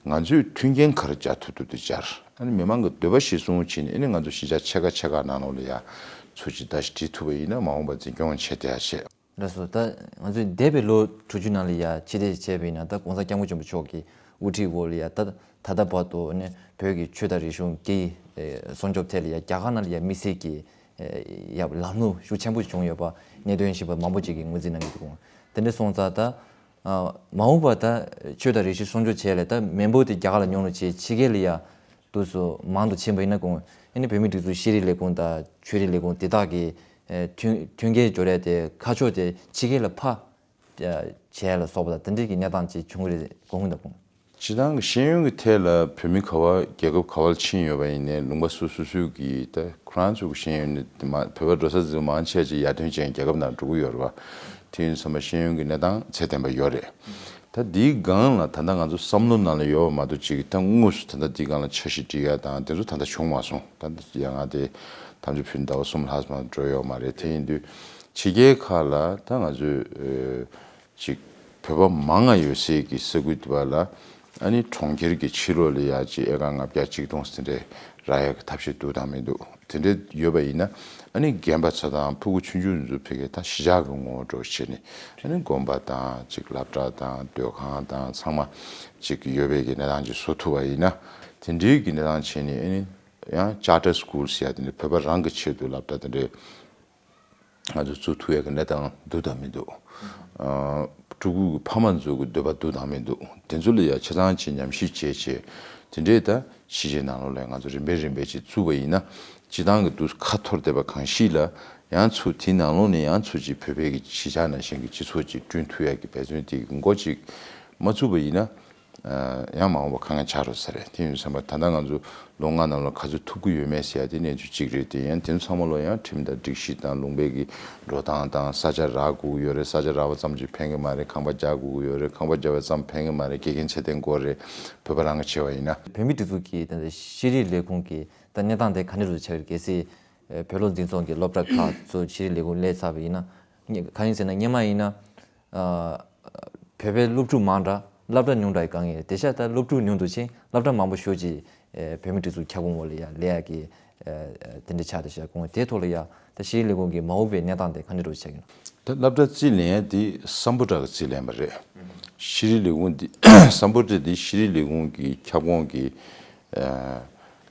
ང་ཚོས་མཐུན་རྐྱེན་ག་རེ་སྦྱར་ཐུབ་ཐུབ་དེ་སྦྱར། ཨ་ནི་མི་མང་གི་འདོད་པ་གཞིར་བཟུང་བྱས་ནས་ཨ་ནི་ང་ཚོ་གཞིས་ཆགས་ཆེ་ཁག་ཆེ་ཁག་ནང་ལོགས་ལ་ཡང་ཚུར་ཅིག་བརྡ་ཞིག་སྤྲད་ཐུབ་པ་ཡིན་ན་མ་འོངས་པར་འཛིན་སྐྱོང་བྱེད་བསྡད་ཡག་བྱས། ལགས་སོ། ད་ང་ཚོས་འདས་པའི་ལོ་དྲུག་ཅུ་ནང་ལ་ཡ་ཕྱིར་བལྟས་བྱས་པ་ཡིན་ན། ད་༸གོང་ས་༸སྐྱབས་མགོན་ཆེན་པོ་མཆོག་གི་དབུ་ཁྲིད་འོག་ལ་ཡ་ད་ད་ལྟ་བར་དུ་ནི་བོད་ཀྱི་ཆོས་དང་རིག་གཞུང་སྐད་ཡིག་སྲུང་སྐྱོབ་ཐད་ལ་ཡ་རྒྱ་གར་ནང་ལ་ཡ་དམིགས་བསལ་གྱི་ཡ་ལམ་ལྷོང་ཤུགས་ཆེན་པོ་བྱུང་ཡོད་པ་གནད་དོན་ཞིབ་པ་མང་པོ་ཅིག་གིས་ངོས་འཛིན་གནང་གི་འདུག་དེ་འདྲ་སོང་ཙང་ད་མ་འོངས་པ་ད་ཆོས་དང་རིག་གཞུང་སྲུང་སྐྱོབ་བྱས་ལ་ད་མེས་པོ་དེ་རྒྱ་གར་ལ་ཉུང་རུ་བྱས་ཕྱི་རྒྱལ་ལ་ཡ་དུས་སུ་མང་དུ་ཕྱིན་པ་ཡིན་ན། གོང་ཨ་ནི་བོད་མིའི་སྒྲིག་འཛུགས་ཤེས་རིག་ལས་ཁུངས་དང་ཆོས་རིག་ལས་ཁུངས་དེ་དག་གིས་མཐུན་མཐུན་རྐྱེན་སྦྱོར་ཡ་དེ་ཁ་ཕྱོགས་དེ་ཕྱི་རྒྱལ་ལ་ཕར་བྱས་ལ་སོགས་པ་དང་དེ་འདྲའི་གི་གནས་སྟངས་ཅིག་བྱུང་གི་རེད་གོང་ཨ་ནི་གོང་། སྤྱིར་བཏང་གི་ཤེས་ཡོན་གྱི་ཐད་ལ་བོད་མི་ག་བ་རྒྱལ་ཁབ་ག་བ་ལ་ཕྱིན་ཡོད་པ་ཡིན་ནའི་ལུང་པ་སོ་སོ་སོའི་གི་ད་ཁོ་རང་ཚོ་གི་ཤེས་ཡོན་ནི་དེ་མ་བོད་པ་འགྲོ་ས་ཚོ་མང་ཆེ་ཅིག་ཡར་ཐོན་ཅན་རྒྱལ་ཁབ་ནང་འགྲོ་གི་ཡོད་རེད་བ། དེ་ཡིན་ཙང་ཤེས་ཡོན་གྱི་གནས་སྟངས་ཚད་ལྡན་པ་ཡོད་རེད། ད་འདིའི་སྒང་ལ་ད་ལྟ་ང་ཚོ་བསམ་བློ་ནང་ལ་ཡོད་པ་མ་གཏོགས་ཅིག་ད་དངོས་སུ་ད་ལྟ་འདིའི་སྒང་ལ་འཆར་གཞི་སྒྲིག་ཡ་དང་དེ་ཚོ་ད་ལྟ་བྱུང་མ་སོང་། ད་ལྟ་ཡ་ང་དེ་དམ་ཆོས་ཕུལ་ཟླ་བ་གསུམ་ལྷག་ཙམ་འགྲོ་ཡོད་མ་རེད། དེ་ཡིན་དུས་ཕྱི་རྒྱལ་ཁག་ལ་ད་ང་ཚོས་ཨེ་ཅིག་བོད་པ་མང་ང་ཡོད་སའི་གི་ས་ཁུལ་དེ་བ་ལ་ཨ་ནི་གྲོང་ཁྱེར་གྱི་ཕྱི་ལོགས་ལ་ཡ་ཅིག་ཨེ་ཀར་ལྔ་བརྒྱ་ཆིག་སྟོང་ཟིན་རེད། རག་ཡག་གི་ཐབས་ཤེས་འདུག་དང་མི་འདུག་དེ་འདྲ་ཡོད་པ་ཡིན་ན། ཨ་ནི་རྒན་པ་ཚོ་དང་ཕྲུ་གུ་ཆུང་ཆུང་ཚོ་ཕ་གིར་ད་གཞིས་ཆགས་ཀྱི་ངོ་བོ་འདྲ་བོ་བྱས་ནས་ཨ་ནི་དགོན་པ་དང་ཅིག་སློབ་གྲྭ་དང་སྡོད་ཁང་དང་ཚང་མ་ཅིག་ཡོད་པའི་གི་གནས་སྟངས་ཅིག་བཟོ་ཐུབ་པ་ཡིན་ན། དེ་འདྲའི་གི་གནས་སྟངས་བྱས་ནས་ཨ་ནི་ཡང་charter schools་ཟེར་ཡ་དེ་འདྲ་བོད་པ་རང་གི་ཆེད་དུ་སློབ་གྲྭ་དེ་འདྲའི་ང་ཚོ་བཙུགས་ཐུབ་ཡག་གི་གནས་སྟངས་འདུག་དང་མི་འདུག་ཨ་ཕྲུ་གུ་གི་ཕ་མ་ཚོ་གི་འདོད་པ་འདུག་དང་མི་འདུག་དེ་ཚོ་ལ་ཡ་ཆ་ཚང་ཅིག་ཉམས་ཞིབ་བྱས་བྱས་དེ་འདྲའི་ད་གཞིས་བྱེས་ནང་ལོགས་ལ་ང་ཚོ་རིམ་པས་རིམ་པས་ཅིག་བཙུགས་པ་ཡིན་ན། སྤྱིར་བཏང་གི་འདུག་ཁ་འཐོར་བསྡད་པ་གང་ཞིག་ལ་ཡང་ཚུར་དེའི་ནང་ལོགས་ནས་ཡང་ཚུར་ཅིག་བོད་པའི་གི་གཞིས་ཆགས་ནང་བཞིན་གྱི་སྤྱི་ཚོགས་ཅིག་བསྐྲུན་ཐུབ་ཡག་གི་འབད་བརྩོན་དེ་གི་འགོ་ཅིག་མ་བཙུགས་པ་ཡིན་ན། ཡང་མ་འོངས་པ་དཀའ་ངལ་ཆགས་འགྲོ་ས་རེད། དེ་ཡིན་ཙང་ད་ལྟ་ང་ཚོ་ལོ་ལྔ་ནང་ལ་ག་ཚོད་ཐུབ་ཀྱི་ཡོད་མེད་ཟེར་ཡ་དེ་གནས་ཚུལ་གཅིག་རེད། དེ་ཡང་དེ་ཚོ་ཚང་མ་ལོ་ཡང་ཁྲིམས་དང་སྒྲིག་གཞི་དང་ལུང་པའི་གི་འགྲོ་སྟངས་དང་ས་ཆ་རག་དགོས་ཀྱི་ཡོད་རེད། ས་ཆ་རག་པ་ཙམ་གྱིས་ཕན་གྱི་མ་རེད། ཁང་པ་རྒྱག་དགོས་ཀྱི་ཡོད་རེད། ཁང་པ་རྒྱག་པ་ཙམ་ཕན་གྱི་མ་རེད། དགེ་རྒན་ཚད་ལྡན་དགོས་རེད། བོད་པ་རང་གི་བྱས་པ་ཡིན་ན། བོད་མིའི་སྒྲིག་འཛུགས་ཀྱི་ད་ལྟ་ཤེས་རིག་ལས་ཁུངས་ཀྱི་ད་གནས་སྟངས་དེ་ག་འདྲ་རུ་ཆགས་ཀྱི་རེད། གལ་སྲིད་བོད་སློབ་འཛིན་ཚོགས་ཀྱི་སློབ་གྲྭ་ཁག་ཚོ་ཤེས་རིག་ལས་ཁུངས་སླེབས་ཚར་བ་ཡིན་ན། གང་ཡིན་ཟེར་ན་སྔོན་མ་ཡིན་ན། ཨ་བོད་པའི་སློབ་ཕྲུག་མང་དྲགས་སློབ་གྲྭ་ཉུང་དྲགས་ཡི་དཀའ་ངལ་རེད། དེ་ཤ་ད་སློབ་ཕྲུག་ཉུང་དུ་ཕྱིན་སློབ་གྲྭ་མང་པོ་ཤོས་ཀྱིས་ཨེ་བོད་མི་སྒྲིག་འཛུགས་ཁྱབ་ཁོངས་འོག་ལ་ཡ་ལས་ཡ་གི་ཨེ་དེ་འདྲ་ཆགས་བསྡད་ཤག་གོང་དེ་ཐོག་ལ་ཡ་ད་ཤེས་རིག་ལས་ཁུངས་ཀྱི་མ་འོངས་པའི་གནས་སྟངས་དེ་ག་འདྲ་འགྲོ་ཆགས་ཀྱི་ན། ད་སློབ་གྲྭ་རྩིས་ལེན་ཡ་དེ་སམ་བྷོ་ཊ་གི་རྩིས་ལེན་པ་རེད། ཤེས་རིག་ལས་ཁུངས་དེ་སམ་བྷོ་ཊ་དེ་ཤེས་རིག་ལས་ཁུངས་ཀྱི་ཁྱབ་ཁོངས་ཀྱི་ཨ་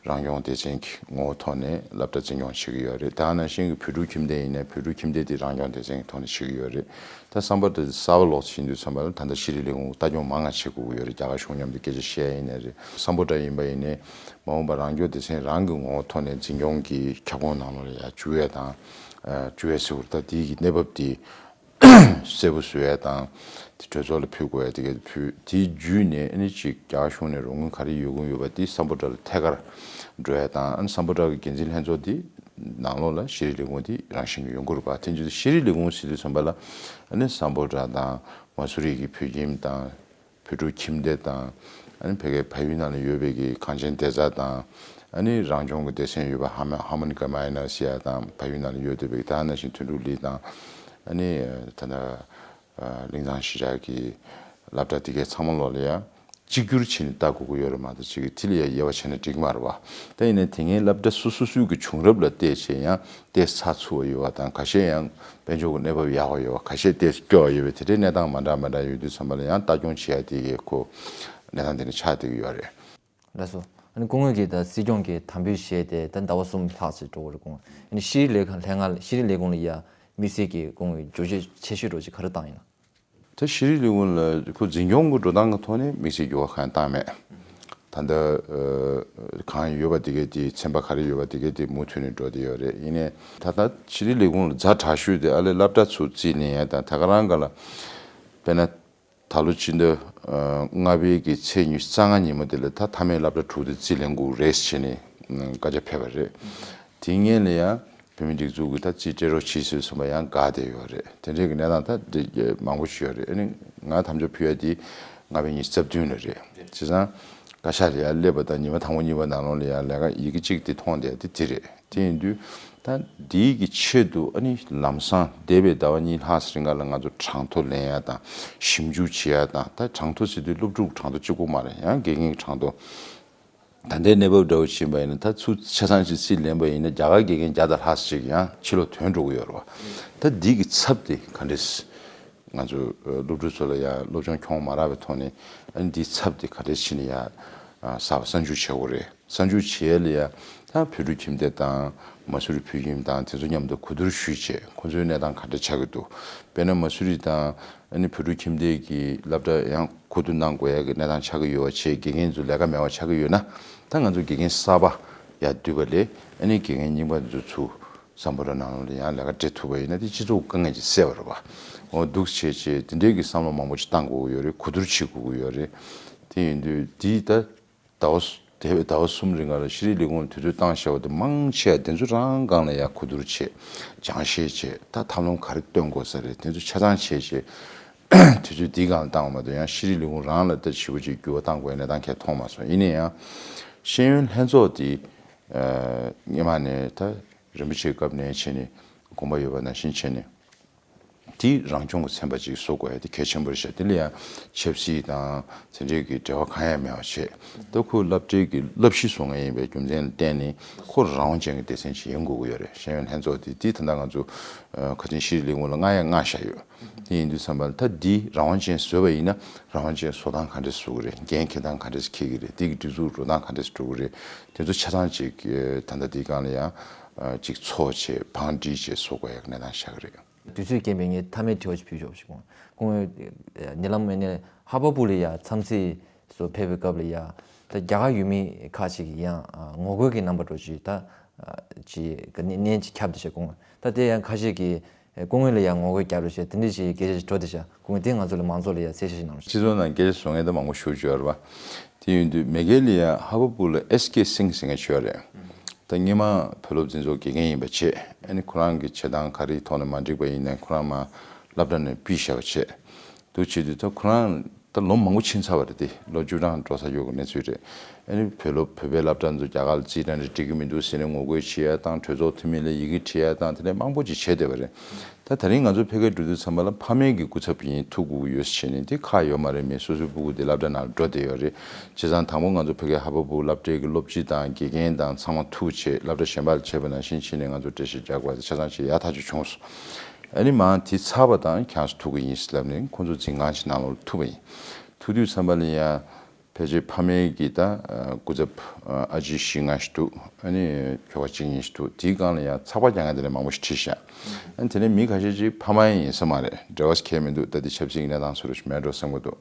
རང་སྐྱོང་སྡེ་ཚན་གྱི་ངོ་བོ་ཐོག་ནས་སློབ་གྲྭ་འཛིན་སྐྱོང་བྱེད་ཀྱི་ཡོད་རེད། ད་ནང་བཞིན་གྱི་བོད་ཕྲུག་ཁྱིམ་སྡེ་ཡིན་ནའི་བོད་ཕྲུག་ཁྱིམ་སྡེ་དེ་རང་སྐྱོང་སྡེ་ཚན་གྱི་ཐོག་ནས་བྱེད་ཀྱི་ཡོད་རེད། ད་སམ་བྷོ་ཊ་དེ་གསར་པ་ལོགས་སུ་ཕྱིན་དུས་ཙམ་པ་ལ་ད་ལྟ་ཤེས་རིག་ལས་ཁུངས་ལྟ་སྐྱོང་མང་ང་བྱེད་དགོས་ཀྱི་ཡོད་རེད། རྒྱ་གར་གཞུང་མཉམ་དུ་སྐད་ཆ་བཤད་ཡ་ཡིན་ནའི་རེད། སམ་བྷོ་ཊ་ཡིན་པ་ཡིན་ནའི་མ་འོངས་པ་རང་སྐྱོང་སྡེ་ཚན་རང་གི་ངོ་བོ་ཐོག་ནས་འཛིན་སྐྱོང་གི་ཁྱབ་ཁོངས་ནང་ལོགས་ལ་ཡ་འཇུག་ཡ་དང་ཨ་འཇུག་ཡ་ཟེར་བར་ད་དེའི་གི་གནས་བབ་དེ་གསལ་པོ་བཟོ་ཡ་དང་། དེ་གྲོས་ཚོགས་ལ་ཕུལ་དགོས་ཡ་དེ་ག་ཕུལ། དེའི་བརྒྱུད་ནས་ཨ་ནི་ཅིག་རྒྱ་གཞུང་ནས་རོགས་དངུལ་ག་རེ་ཡོད་དགོས་ཡོད་པ་དེ་སམ་བྷོ་ཊ་ལ་ཐད་ཀར་འགྲོ་ཡ་དང་། ཨ་ནི་སམ་བྷོ་ཊ་གི་འགན་འཛིན་ལྷན་ཚོགས་དེ་ནང་ལོགས་ལ་ཤེས་རིག་ལས་ཁུངས་དེ་རང་བཞིན་གྱི་ཡོང་གི་རེད་པ། དེ་བརྒྱུད་དེ་ཤེས་རིག་ལས་ཁུངས་ཟེར་དུས་ཙམ་པ་ལ་ཨ་ནི་སམ་བྷོ་ཊ་དང་མ་སུ་རི་གི་བོད་ཁྱིམ་དང་། བོད་ཕྲུག་ཁྱིམ་སྡེ་དང་། ཨ་ནི་ཕ་གིའི་བལ་ཡུལ་ནང་ལ་ཡོད་པའི་གི་གངས་ཅན་བདེ་རྩ་དང་། ཨ་ནི་རང་སྐྱོང་གི་སྡེ་ཚན་ཡོད་པ་ཧ་མ་ཧར་མོ་ནི་ཀ་མའི་ནར་ཟེར་ཡ་དང་། བལ་ཡུལ་ནང་ལ་ཡོད་བསྡད་པའི་ད་ནང་བཞིན་དོན་གྲུབ་གླིང་དང་། ཨ་ནི་ད་ལྟ་གླིང་ཚང་གཞིས་ཆགས་ཀྱི་སློབ་གྲྭ་དེ་གའི་ཚང་མ་ལོག་ལ་ཡ་གཅིག་གྱུར་བྱས་ནས་ལྟ་དགོས་ཀྱི་ཡོད་རེད་མ་གཏོགས་ཅིག་དེ་ལ་ཡ་དབྱེ་བ་ཕྱེ་ན་འགྲིག་མ་རེད་བ། ད་ཡིན་ནའི་དེ་སྔའི་སློབ་གྲྭ་སོ་སོ་སོའི་གི་བྱུང་རབས་ལ་བལྟས་བྱས་ཡང་། ཏོག་ཙམ་ཚུར་བ་ཡོད་པ་དང་། ཁ་ཤས་ཡང་དཔལ་འབྱོར་གྱི་གནས་བབ་ཡག་པ་ཡོད་པ། ཁ་ཤས་ཏོག་ཙམ་སྐྱོ་བ་ཡོད་པའི་དེ་འདྲའི་གནས་སྟངས་མ་འདྲ་མ་འདྲ་ཡོད་དུས་ཙམ་པ་ལ་ཡང་ལྟ་སྐྱོང་བྱེད་ཡ་དེ་གའི་ཁོ་གནས་སྟངས་དེ་འདྲ་ཆགས་བསྡད་ཀྱི་ཡོད་རེད། ལགས་སོ། ཨ་ནི་སྐུ་ངོ་གིས་ད་སྲིད་སྐྱོང་གིས་དམ་འབུལ་བཞེས་ཏེ་ད་ཟླ་བ་གསུམ་ལྷག་ཅིག་འགྲོ་གི་རེད། སྐུ་ངོ་ཨ་ནི་ཤེས་རིག་ལས་ཁང་ལྷན་ཁང་ཤེས་རིག་ལས་ཁུངས་ལ་ཡ་དམིགས་བསལ་གྱི་སྐུ་ངོས་བསྒྱུར་བཅོས་ཆེ་ཤོས་འགྲོ་ཅིག་ག་རེ་བཏང་ཡིན་ན། ད་ཤེས་རིག་ལས་ཁུངས་ལ་ཁོ་འཛིན་སྐྱོང་གི་འགྲོ་སྟངས་ཀྱི་ཐོག་ནས་དམིགས་བསལ་འགྱུར་བ་གང་ཡང་བཏང་མེད། ད་ལྟ་ཨ་གང་ཡོད་པ་དེ་གས་དེ་ཚན་པ་ག་རེ་ཡོད་པ་དེ་གས་དེ་མུ་མཐུད་ནས་འགྲོ་བསྡད་ཡོད་རེད། ཡིན་ནའི་ད་ལྟ་ཤེས་རིག་ལས་ཁུངས་ལ་ཛ་དྲག་ཤོས་དེ་ཨ་ལས་སློབ་གྲྭ་ཚུར་རྩིས་ལེན་ཡས་དང་ད་ག་རང་ག་ལ་དཔེར་ན། ད་ལོ་ཕྱི་ཟླ་ཨ་ལྔ་པའི་གི་ཚེས་ཉི་ཤུ་རྩ་ལྔ་ཉིན་མོ་དེ་ལ་ད་མཐའ་མའི་སློབ་གྲྭ་དྲུག་དེ་རྩིས་ལེན་དགོས་རེད་ཟེར་ནས་ཨ་བཀའ་རྒྱ་ཕེབས་པ་རེད། དེའི་སྔོན་ལ་ཡང་བོད་མིའི་སྒྲིག་འཛུགས་ཀྱི་ད་རྩིས་སྤྲད་རོགས་བྱེད་ཟེར་གསུངས་པ་ཡང་འགག་བསྡད་ཡོད་རེད། དེ་འདྲའི་གི་གནས་སྟངས་ད་འདི་མང་པོ་ཞིག་ཡོད་རེད། ཨ་ནི་ང་དམ་བཅའ་ཕུལ་ཡ་དེ་ལྔ་པའི་ཉི་ཤུ་རྩ་བདུན་ལ་རེད། བྱས་ཙང་བཀའ་ཤག་ལ་ཡར་སླེབས་པ་དང་ཉི་མ་དང་པོ་གཉིས་པ་ནང་ལོགས་ལ་ཡར་ལས་ཀ་ཡི་གེ་གཅིག་དེ་མཐོང་བསྡད་དེ་དེ་རེད། དེ་ཡིན་དུས་ད་འདིའི་གི་ཆེད་དུ་ཨ་ནི་ལམ་སང་འདས་པའི་ཟླ་བ་གཉིས་ལྷག་ཙམ་རིང་ག་ལ་ང་ཚོ་གྲངས་ཐོ་ལེན་ཡ་དང་ཞིབ་འཇུག་བྱེད་ཡ་དང་། ད་གྲངས་ཐོ་ཟེར་དུས་སློབ་ཕྲུག་གྲངས་ཐོ་གཅིག་པོ་མ་རེད། ཡང་དགེ་རྒན་གྱི་གྲངས་ཐོ། ད་ལྟའི་གནས་བབ་འདྲ་བོ་ཕྱིན་པ་ཡིན་ན་ད་ཚུར་ཆ་ཚང་ཅིག་རྩིས་ལེན་པ་ཡིན་ན་རྒྱ་གར་དགེ་རྒན་བརྒྱ་དང་ལྷག་ཙམ་ཅིག་ཡང་ཕྱི་ལོགས་ཐོན་འགྲོ་གི་ཡོད་རེད་བ། ད་འདི་གི་ཚབ་དེ་ག་འདྲས་ང་ཚོ་སློབ་ཕྲུག་ཚོ་ལ་ཡང་སློབ་སྦྱོང་གྱོང་མ་རག་པའི་ཐོག་ནས་ཨ་ནི་འདིའི་ཚབ་དེ་ག་འདྲས་བྱས་ནས་ཡང་གསར་པ་གསར་འཇུག་བྱེད་དགོས་རེད། གསར་འཇུག་བྱེད་ཡ་ལ་ཡང་ད་བོད་ཕྲུག་ཁྱིམ་སྡེ་དང་མ་སུ་རི་བོད་ཁྱིམ་དང་དེ་ཚོ་མཉམ་དུ་གོ་བསྡུར་ཞུས་བྱས་ཁོ་ཚོའི་གནས་སྟངས་ག་འདྲ་ཆགས་ཀྱི་འདུག་དཔེར་ན་མ་སུ་རི་དང་ཨ་ནི་བོད་ཕྲུག་ཁྱིམ་སྡེ་གི་སློབ་གྲྭ་ཡང་གོ་བསྡུར་གནང་དགོས་ཡ་གི་གནས་སྟངས་ཆགས་ཀྱི་ཡོད་པ་བྱས། དགེ་རྒན་ཚོ་ལས་ཀ་མེད་པ་ཆགས་ཀྱི་ཡོད་ན་ད་ང་ཚོ་དགེ་རྒན་གསར་པ་ཡར་བསྡུས་པ་ལས་ཨ་ནི་དགེ་རྒན་རྙིང་པ་ཚོ་ཚུར་སམ་བྷོ་ཊ་ནང་ལ་ཡང་ལས་ཀ་སྤྲད་ཐུབ་པ་ཡིན་ན་དེ་སྤྱི་ཚོགས་དཀའ་ངལ་ཅིག་སེལ་བ་རེད་བ། འོ་འདུག་བྱས་བྱས་དེ་འདྲའི་གི་བསམ་བློ་མང་པོ་ཅིག་བཏང་དགོས་ཀྱི་ཡོད་རེད། གོ་བསྡུར་བྱེད་དགོས་ཀྱི་ཡོད་རེད། དེ་ཡིན་དུས་དེ་ད་ཟླ་བ་དེ་བས་ཟླ་བ་གསུམ་རིང་ག་ལ་ཤེས་རིག་ལས་ཁུངས་ལ་དུས་ཚོད་བཏང་བཞག་པ་དེ་མང་ཆེ་བ་དེ་ཚོ་རང་སྒང་ལ་ཡང་གོ་བསྡུར་བྱས། སྦྱང་བཤད་བྱས། ད་ཐབས་ལམ་ག་རེ་སྟོན་དགོས་ས་རེད། དེ་ཚོ་ཆ་ཚང་བྱས་བྱས་དུས་ཚོད་འདིའི་སྒང་ལ་བཏང་བ་མ་གཏོགས་ཡང་ཤེས་རིག་ལས་ཁུངས་རང་ལ་ད་ཞེ་པོ་ཅིག་འགྱུར་བ་བཏང་དགོས་ཡ་གནས་སྟངས་གང་ཡང་མཐོང་མ་སོང་། ཡིན་ན་ཡང་ཤེས་ཡོན་ལྷན་ཚོགས་དེ་ཨ་སྔོན་མ་ནས་ད་རིན་པོ་ཆེའི་སྐབས་ནས་བྱས་ནས་དགོངས་པ་ཡོད་པ་ནང་བཞིན་བྱས་ནས། དེ་རང་སྐྱོང་གི་ཚན་པ་ཅིག་བཟོ་དགོས་ཡ་དེ་གལ་ཆེན་པོ་རེད་ཤག་དེ་ལ་ཡང་ཆབ་སྲིད་དང་དེ་འབྲེལ་གྱི་འབྲེལ་བ་གང་ཡང་མེད་པ་བྱས། ད་ཁོ་སློབ་གྲྭའི་གི་བསླབ་གཞི་བཟོ་མཁན་ཡིན་པའི་རྒྱུ་མཚན་ལ་བརྟེན་ནས་ཁོ་རང་དབང་ཅན་གྱི་སྡེ་ཚན་ཅིག་ཡིན་དགོས་ཀྱི་ཡོད་རེད། ཤེས་ཡོན་ལྷན་ཚོགས་དེ་དེ་ད་ལྟ་ང་ཚོ་ཁ་ཆེ་ཤེས་རིག་ལས་ཁུངས་ལ་མངགས་ཡ་མངགས་བཞག་ཡོད། དེ་ཡིན་དུས་ཙམ་པ་ལ་ད་འདི་རང་དབང་ཅན་བཟོས་པ་ཡིན་ན་རང་དབང་ཅན་བཟོ་སྟངས་ག་འདྲས་བཟོ་གི་རེད། འགན་འཁྱེར་སྟངས་ག་འདྲས་འཁྱེར་གི་རེད། དེ་གི་སྒྲིག་འཛུགས་འགྲོ་སྟངས་ག་འདྲས་འགྲོ་གི་རེད། དེ་ཚོ་ཆ་ཚང་ཅིག་ད་ལྟ་འདིའི་སྒང་ལ་ཡང་ཅིག་ཚོགས་བྱས་བང་སྒྲིག་བྱས་བཟོ་དགོས་ཡ་གི་གནས་སྟངས་ཆགས་ཀྱི་རེད། དུས་ཚོད་རྐྱེན་པས་ངས་མཐའ་མའི་དྲི་བ་ཞིག་ཕུལ་ཆོག་ཞིག་གོང་། སྐུ་ངོ་ཉེ་ལམ་ངོས་ནས་ཧ་བ་པུ་ལ་ཡ་འཚམས་གཟིགས་སུ་ཕེབས་པའི་སྐབས་ལ་ཡ་ད་རྒྱ་གར་ཡུལ་མི་ཁག་ཅིག་གིས་ཡང་ངོ་རྒོལ་གྱི་རྣམ་པ་འདྲ་ཅིག་ད་ཅིག་གི་གནས་ཅིག་ཁྱབ་བསྡད་ཤག་སྐུ་ངོ། ད་དེ་ཡང་ཁ་ཤས་ཀྱིས་སྐུ་ངོ་ལ་ཡང་ངོ་རྒོལ་རྒྱབ་རེད་ཅེས་དེ་འདྲ་ཞིག་སྐད་ཆ་ཞིག་འགྲོ་བསྡད་ཤག་སྐུ་ངོ་དེ་ང་ཚོ་ལ་མང་ཚོགས་ལ་ཡང་གསལ་བཤད་ཞིག་གནང་རོགས། སྤྱི་ཚོགས་ནང་སྐད་ཆ་བཟོ་མཁན་ད་མང་པོ་ཞེ་པོ་ཅིག་ཡོད་རེད་པ། དེ་ཡིན་དུས་མེ་གྷལ་ལི་ཡ་ཧ་བ་པུ་ལ་ཨེས་ཀེ་སིང་ཟེར་མཁན་ཅིག་ཡོད་རེད། ད་སྔོན་མ་བོད་སློབ་འཛིན་ཚོགས་དགེ་རྒན་ཡིན་པ་བྱས། ཨ་ནི་ཁོ་རང་གི་བྱེད་སྟངས་ག་རེའི་ཐོག་ནས་མ་འགྲིག་པ་ཡིན་ནའི་ཁོ་རང་མར་སློབ་གྲྭ་ནས་ཕུད་བཞག་པ་བྱས། འདུག་བྱེད་དུས་ད་ཁོ་རང་ད་ལོ་མང་པོ་ཕྱིན་ཚར་བ་རེད་དེ། ལོ་བཅུ་གྲངས་འགྲོ་ཚར་ཡོད་ཀྱི་གནས་ཚུལ་རེད། ཨ་ནི་བོད་སློབ་བོད་པའི་སློབ་གྲྭ་ཚོ་རྒྱ་གར་ལ་རྩིས་གྲངས་རེ་འགྲིག་གི་མི་འདུག་ཟེར་ནས་ངོ་རྒོལ་བྱེད་ཡ་དང་གྲོས་ཚོགས་འཐུས་མི་ལ་ཡི་གེ་བྲིས་ཡ་དང་དེ་འདྲ་མང་པོ་ཅིག་བྱས་བསྡད་པ་རེད། ད་ད་རིང་ང་ཚོ་ཕ་གིར་འགྲོ་དུས་ཙམ་པ་ལ་ཕ་མའི་གི་སྐུ་ཚབ་ཡིན་ཐུག་དགོས་ཀྱི་ཡོད་ཟེར་ནས་དེ་ཁག་ཡོད་མ་རེད། མི་སོ་སོའི་སྤུ་གུ་དེ་སློབ་གྲྭ་ནང་འགྲོ་བསྡད་ཡོད་རེད། བྱས་ཙང་དང་པོ་ང་ཚོ་ཕ་གིའི་ཧ་བ་པུ་སློབ་གྲྭའི་གི་སློབ་སྤྱི་དང་དགེ་རྒན་དང་ཚང་མ་ཐུག་བྱས། སློབ་གྲྭ་གཞན་པ་ལ་བྱས་པ་ནང་བཞིན་བྱས་ནས་ང་ཚོ་འགྲེལ་བཤད་རྒྱག་དགོས་པ་དེ་ཆ་ཚང་བྱས་ཡག་ཐག་ཆོད་བྱུང་སོང་། ཨ་ནི་མར་དེ་ཚར་བ་དང་ཁྱེད་རང་ཚོ་ཐུག་གི་ཡིན་ཟེར་ལབ་ནས་ཁོང་ཚོ་འཛིན་ཁང་ཞིག་ནང་ལོགས་ལ་ཐུག་པ་ཡིན། ཐུག་དུས་ཙམ་པ་ལ་ཡ་ཕལ་ཆེར་ཕ་མའི་གི་ད་སྐུ་ཚབ་ཨ་ཅེ་བཞི་ལྔ་ཞིག་འདུག་ཨ་ནི་ཁྱོ་ག་གཅིག་གཉིས་ཤིག་འདུག་དེའི་སྒང་ལ་ཡང་ཚགས་པར་རྒྱག་མཁན་དེ་འདྲ་མང་པོ་ཞིག་བྲིས་ཤག་ཨ་ནི་དེ་ནས་མི་ཁ་ཤས་ཅིག་ཕ་མ་ཡིན་ས་མ་རེད། འབྲེལ་བ་ཞིག་གང་ཡང་མི་འདུག་ད་དེ་ཆབ་སྲིད་ཀྱི་གནས་སྟངས་བཟོ་འདྲ་ཞིག་མེད་འགྲོ་བསམ་གྱི་འདུག་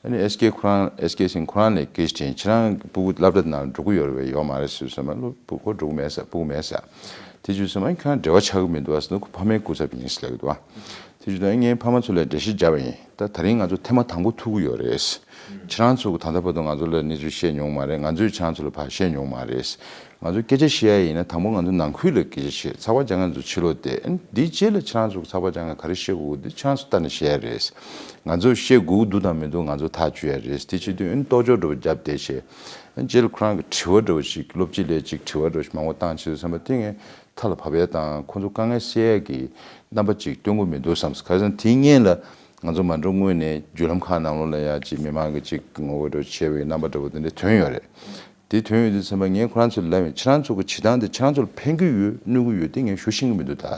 ཨ་ནི་ཨེས་ཀེ་ཁོ་རང་ཨེས་ཀེ་སིང་ཁོ་རང་ལ་སྐད་ཆ་དྲིས། ཁྱེད་རང་གི་སྤུ་གུ་སློབ་གྲྭ་ནང་འགྲོ་གི་ཡོད་རེད་པས། ཡོད་མ་རེད་ཟེར་ཙམ་པ་ལ་སྤུ་གུ་འགྲོ་གི་མེད་ཟེར། སྤུ་གུ་མེད་ཟེར། དེ་བྱས་ཙམ་པ་ཁྱོད་རང་འབྲེལ་བ་ཆགས་ཀྱི་མི་འདུག་ཟེར་ན་ཁོ་ཕ་མའི་སྐུ་ཚབ་ཡིན་ཟེར་ལབ་ཀྱི་འདུག་པ། དེ་བྱས་ཙང་ངས་ཕ་མ་ཚོ་ལ་འགྲེལ་བཤད་བརྒྱབ་པ་ཡིན། ད་ད་རིང་ང་ཚོ་ཐེངས་མ་དང་པོ་ཐུག་གི་ཡོད་རེད། ཁྱེད་རང་ཚོ་གི་ད་ལྟ་བར་དུ་ང་ཚོ་ལ་གནས་ཚུལ་བཤད་མྱོང་མ་རེད། ང་ཚོས་ཁྱེད་རང་ཚོ་ལ་ཕར་བཤད་མྱོང་མ་རེད། ང་ཚོ་སྐད་ཆ་བཤད་ཡ་ཡིན་ན་དང་པོ་ང་ཚོ་ནང་ཁུལ་ལ་སྐད་ཆ་བཤད། ཚགས་པར་རྒྱག་མཁན་ཚོ་ཕྱི་ལོགས་བསྡད། འདིའི་རྗེས་ལ་ཁྱེད་རང་ཚོ་གི་ཚགས་པར་རྒྱག་མཁན་ག་རེ་བཤད་དགོས་འདི་ཁྱེད་རང་ཚོ་ལྟ་ནས་བཤད་ཡ་རེད། ང་ཚོས་བཤད་དགོས་འདུག་དང་མི་འདུག་ང་ཚོ་ཐག་གཅོད་ཡ་རེད། དེ་བྱེད་དུས་ཨ་ནི་རྟོག་འཇོག་འདྲ་པོ་བརྒྱབ་བསྡད་བྱས། རྗེས་ལ་ཁོ་རང་གི་དྲི་བ་འདྲ་པོ་ཞིག་སློབ་སྤྱི་ལ་ཅིག་དྲི་བ་འདྲ་པོ་ཞིག་མང་པོ་བཏང་བྱས་ཙམ་པ་དེ་ངས་མཐའ་ལ་བབས་ཡ་དང་ཁོ་ཚོ་དཀའ་ངལ་སེལ་ཡ་གི་རྣམ་པ་ཅིག་སྟོན་གྱི་མི་འདུག་བསམ་སོང་། གང་ཡིན་ཟེར་ན་དེའི་སྔོན་ལ་ང་ཚོ་མ་འགྲོ་སྔོན་ནས་བརྒྱུད་ལམ་ཁག་ནང་ལོགས་ལ་ཡ་ཅིག་མི་མང་གི་ཅིག་ངོ་རྒོལ་འདྲ་པོ་བྱས་པའི་རྣམ་པ་འདྲ་པོ་དེ་འདྲ་ཐོན་ཡོད་རེད། དེ་ཐོན་ཡོང་དུས་ཙམ་པ་ངས་ཁོ་རང་ཚོ་ལ་ལབ་ཡིན། ཁྱེད་རང་ཚོ་གི་བྱེད་སྟངས་དེ་ཁྱེད་རང་ཚོ་ལ་ཕན་གྱི་ཡོད་གནོད་ཀྱི་ཡོད་དེ་ངས་ཞུ་ཤེས་ཀྱི་མི་འདུག་ད།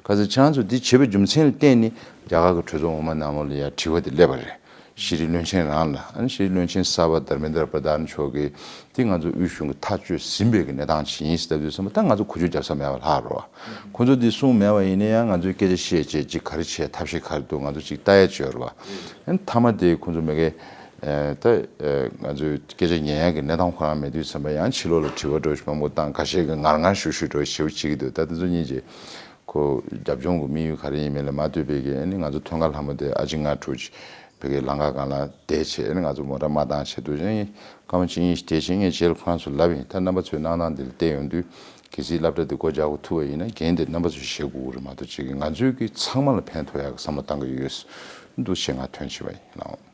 ག་ཚོད་ཁྱེད་རང་ཚོ་འདི་བྱེད་པའི་རྒྱུ་མཚན་ལ་བརྟེན་ནས་རྒྱ་གར་གྱི་གྲོས་ཚོགས་འོག་མ་ནང་ལོགས་ལ་ཡ་དྲི་བ་དེ་སླེབས་པ་རེད། ཤེས་རིག་བློན་ཆེན་རང་ལ་ཨ་ནི་ཤེས་རིག་བློན་ཆེན་གསར་པ་དྷར་མེན་དྲ་པྲ་དྷན་མཆོག་གིས་དེ་ང་ཚོ་དབུས་གཞུང་གི་ཐག་གཅོད་ཟིན་པའི་གི་གནས་སྟངས་ཅིག་ཡིན་ཟེར་ལབ་དུས་ཙམ་པ། ད་ང་ཚོ་གོ་ཆོད་རྒྱབ་ས་མེད་པ་ལྷག་རོ། ཁོ་ཚོ་འདི་གསུངས་མེད་པ་ཡིན་ན་ཡང་ང་ཚོས་སྐད་ཆ་བཤད་བྱས་ཅིག་ག་རེ་བྱས་ཐབས་ཤེས་ག་རེ་འདུག་ང་ཚོ་ཅིག་ལྟ་ཡ་བྱོས་རོ། ཨ་ནི་མཐའ་མ་དེ་ཁོ་ཚོ་མི་གེ་ད་ང་ཚོས་སྐད་ཆ་ཉན་ཡ་གི་གནས་སྟངས་ཁོ་རང་མེད་དུས་ཙམ་པ་ཡང་ཕྱི་ལོགས་ལ་དྲི་བ་འདྲ་བོ་ཞིག་མང་པོ་བཏང་། ཁ་ཤས་ཀྱིས་ངར་ངར་ཤུགས་ཤུགས་འདྲ་བོ་ཞེ་པོ་བྱེད་ཀྱི་འདུག་ད་དེ་ཚོ་གཉིས་ཀྱིས་ཁོ་རྒྱབ་ལྗོངས་ཀྱི་དམིགས་ཡུལ་ག་རེ་ཡིན་མིན་ལ་མ་ལྟོས་པའི་གི་ཨ་ནི་ང་ཚོ་ཐོན་ཁ་ལྷ་མོ་དེ་ཨ་ཅེ་ང་དྲུག་ཅིག་བོད་ཀྱི་ལམ་ཁ་སྒང་ལ་བསྡད་བྱས་ཨ་ནི་ང་ཚོ་མོ་ཊ་མ་བཏང་བྱས་འདུག་ཨ་ནི་སྐར་མ་གཅིག་གཉིས་ཤིག་བསྡད་བྱས་ངས་རྗེས་ལ་ཁོ་རང་ཚོ་ལབ་ཡིན། ད་རྣམ་པ་ཚོའི་གནང་སྟངས་འདི་ལ་བལྟས་ཡོང་དུས་གལ་སྲིད་སློབ་གྲྭ་འདི་སྒོ་རྒྱག་དགོས་ཐུག་པ་ཡིན་ན་འགན་དེ་རྣམ་པ་ཚོས་བཞེས་དགོས་ཀྱི་རེད་མ་གཏོགས་ཅིག་ང་ཚོའི་གི་ཚང་མ་ལ་ཕན་ཐོགས་ཡག་གི་བསམ་བློ་བཏང་གི་ཡོད་འདུག་ཞེས་ང་ཐོན་བྱས་པ་ཡིན།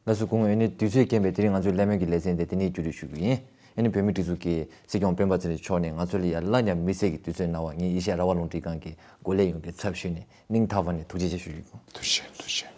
ལགས་སོ། སྐུ་ངོ། ཨ་ནི་དུས་ཚོད་རྐྱེན་པས་དེ་རིང་ང་ཚོའི་གླེང་མོལ་གྱི་ལེ་ཚན་དེ་དེ་ནས་མཇུག་སྒྲིལ་ཞུ་གི་ཡིན། ཨ་ནི་བོད་མིའི་སྒྲིག་འཛུགས་ཀྱི་སྲིད་སྐྱོང་སྤེན་པ་ཚེ་རིང་མཆོག་ནས་ང་ཚོ་ལ་ཡ་བླ་ན་མི་བསྲེ་གི་དུས་ཚོད་གནང་བར་ངས་ཨེ་ཤ་ཡ་རང་དབང་རླུང་འཕྲིན་ཁང་གི་འགོ་ལས་ཡོངས་ཀྱི་ཚབ་ཞུས་ནས་སྙིང་ཐག་པ་ནས་ཐུགས་རྗེ་ཆེ་ཞུ་རྒྱུ། ཐུགས་རྗེ་ཆེ། ཐུགས་རྗེ་ཆེ།